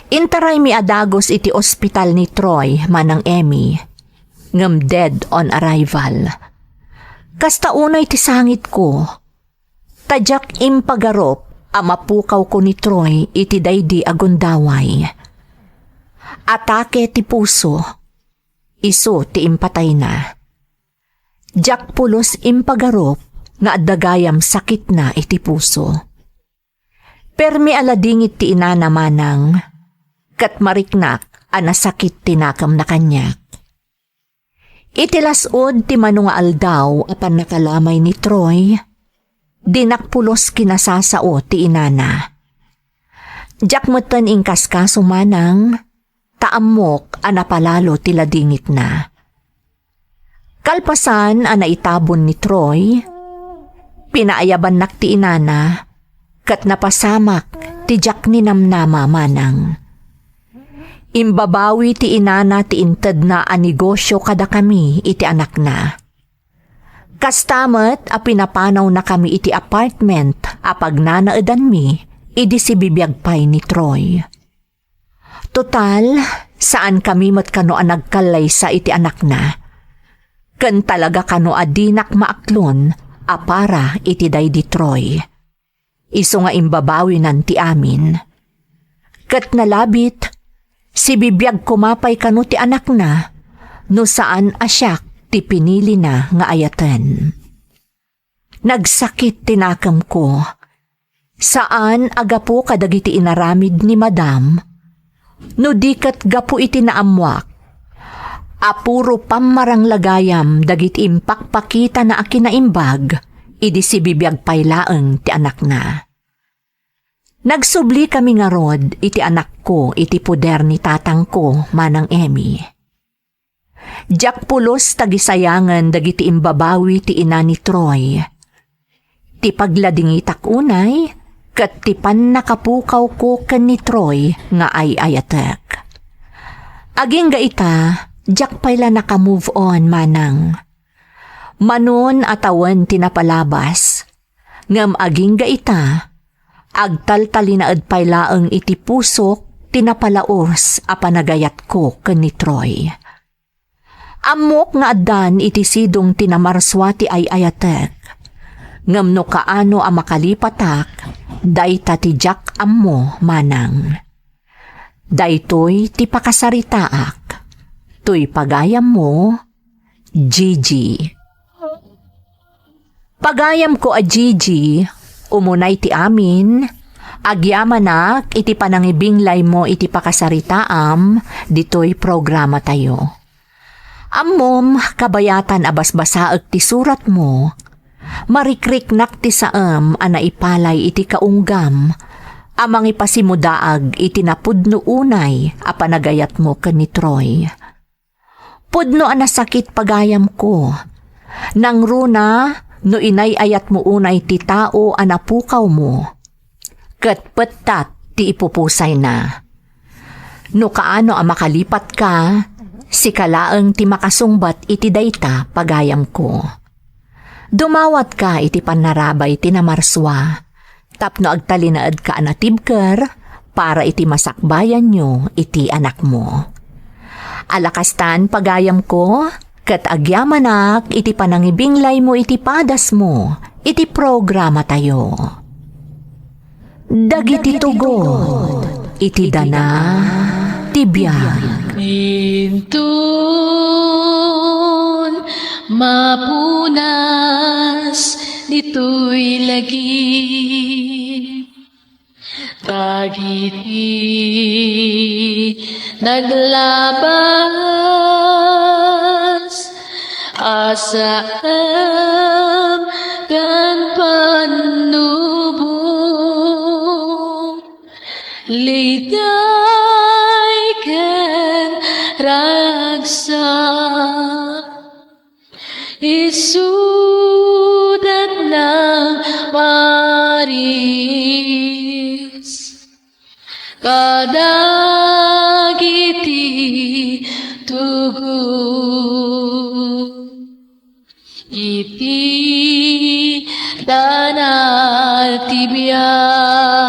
Intaraymi a dagus iti ospital ni Troy manang Emmy, ngem dead on arrival. Kasta unay ti sangitko, ta diak impagarup a mapukawko ni Troy iti daydi a gundaway. Atake ti puso, isu ti impatayna. Diak pulos impagarup nga adda gayam sakitna iti puso. Permi a ladingit ti inana manang, ket mariknak a nasakit ti nakemna kaniak. Iti las-ud ti mano nga aldaw a pannakalamay ni Troy, dinak pulos kinasasao ti inana. Diak metten inkaskaso manang, ta ammok a napalalo ti ladingitna. Kalpasan a naitabon ni Troy, pinaayabannak ti inana, ket napasamak ti diak ninamnama manang. Imbabawi ti inana ti intedna a negosio kadakami iti anakna. Kasta met a pinapanawnakami iti apartment a pagnanaedanmi idi sibibiag pay ni Troy. Total, saankami met kano a nagkallaysa iti anakna. Ken talaga kano a dinak maaklon a para iti daydi Troy. Isu nga imbabawinan ti amin. Ket nalabit, sibibiag koma pay kano ti anakna no saan a siak ti pinilina nga ayaten. Nagsakit ti nakemko. Saan a gapu kadagiti inaramid ni Madam, no di ket gapu iti naammoak a puro pammarangla gayam dagiti impakpakitana a kinaimbag idi sibibiag pay laeng ti anakna. Nagsublikami ngarud iti anakko iti poder ni tatangko, Manang Emmy. Diak pulos tagisayangen dagiti imbabawi ti ina ni Troy. Ti pagladingitak unay, ket ti pannakapukawko ken ni Troy nga ay-ayatek. Agingga ita, diak pay la naka-move on, Manang. Manon a tawen ti napalabas, ngem agingga ita, agtaltalinaed pay laeng iti pusok ti napalaos a panagayatko ken ni Troy. Ammok nga addan iti sidong ti namarsua ti ay-ayatek, ngem no kaano a makalipatak, dayta ti diak ammo, Manang. Daytoy ti pakasaritaak. Toy pagayammo, Gigi. Pagayamko a Gigi, umunay ti amin, agyamanak iti panangibinglaymo iti pakasaritaam ditoy programatayo. Ammom, kabayatan a basbasaek ti suratmo, marikriknak ti saem a naipalay iti kaunggam a mangipasimudaag iti napudno unay a panagayatmo ken ni Troy. Pudno a nasakit pagayamko. Nangruna no inay-ayatmo unay ti tao a napukawmo, ket pettat ti ipupusayna. No kaano a makalipatka, sika laeng ti makasungbat iti dayta, pagayamko. Dumawatka iti pannarabay ti namarsua, tapno agtalinaedka a natibker para iti masakbayanyo iti anakmo. Ala kastan, pagayamko, ket agyamanak iti panangibinglaymo iti padasmo iti programatayo. Dagiti tugot iti dana ti biag. Inton mapunas ditoy lagip, dagiti naglabas a saem ken pannubo, liday ken ragsak. Isudat nang maris kadagiti tugot iti dana ti biag.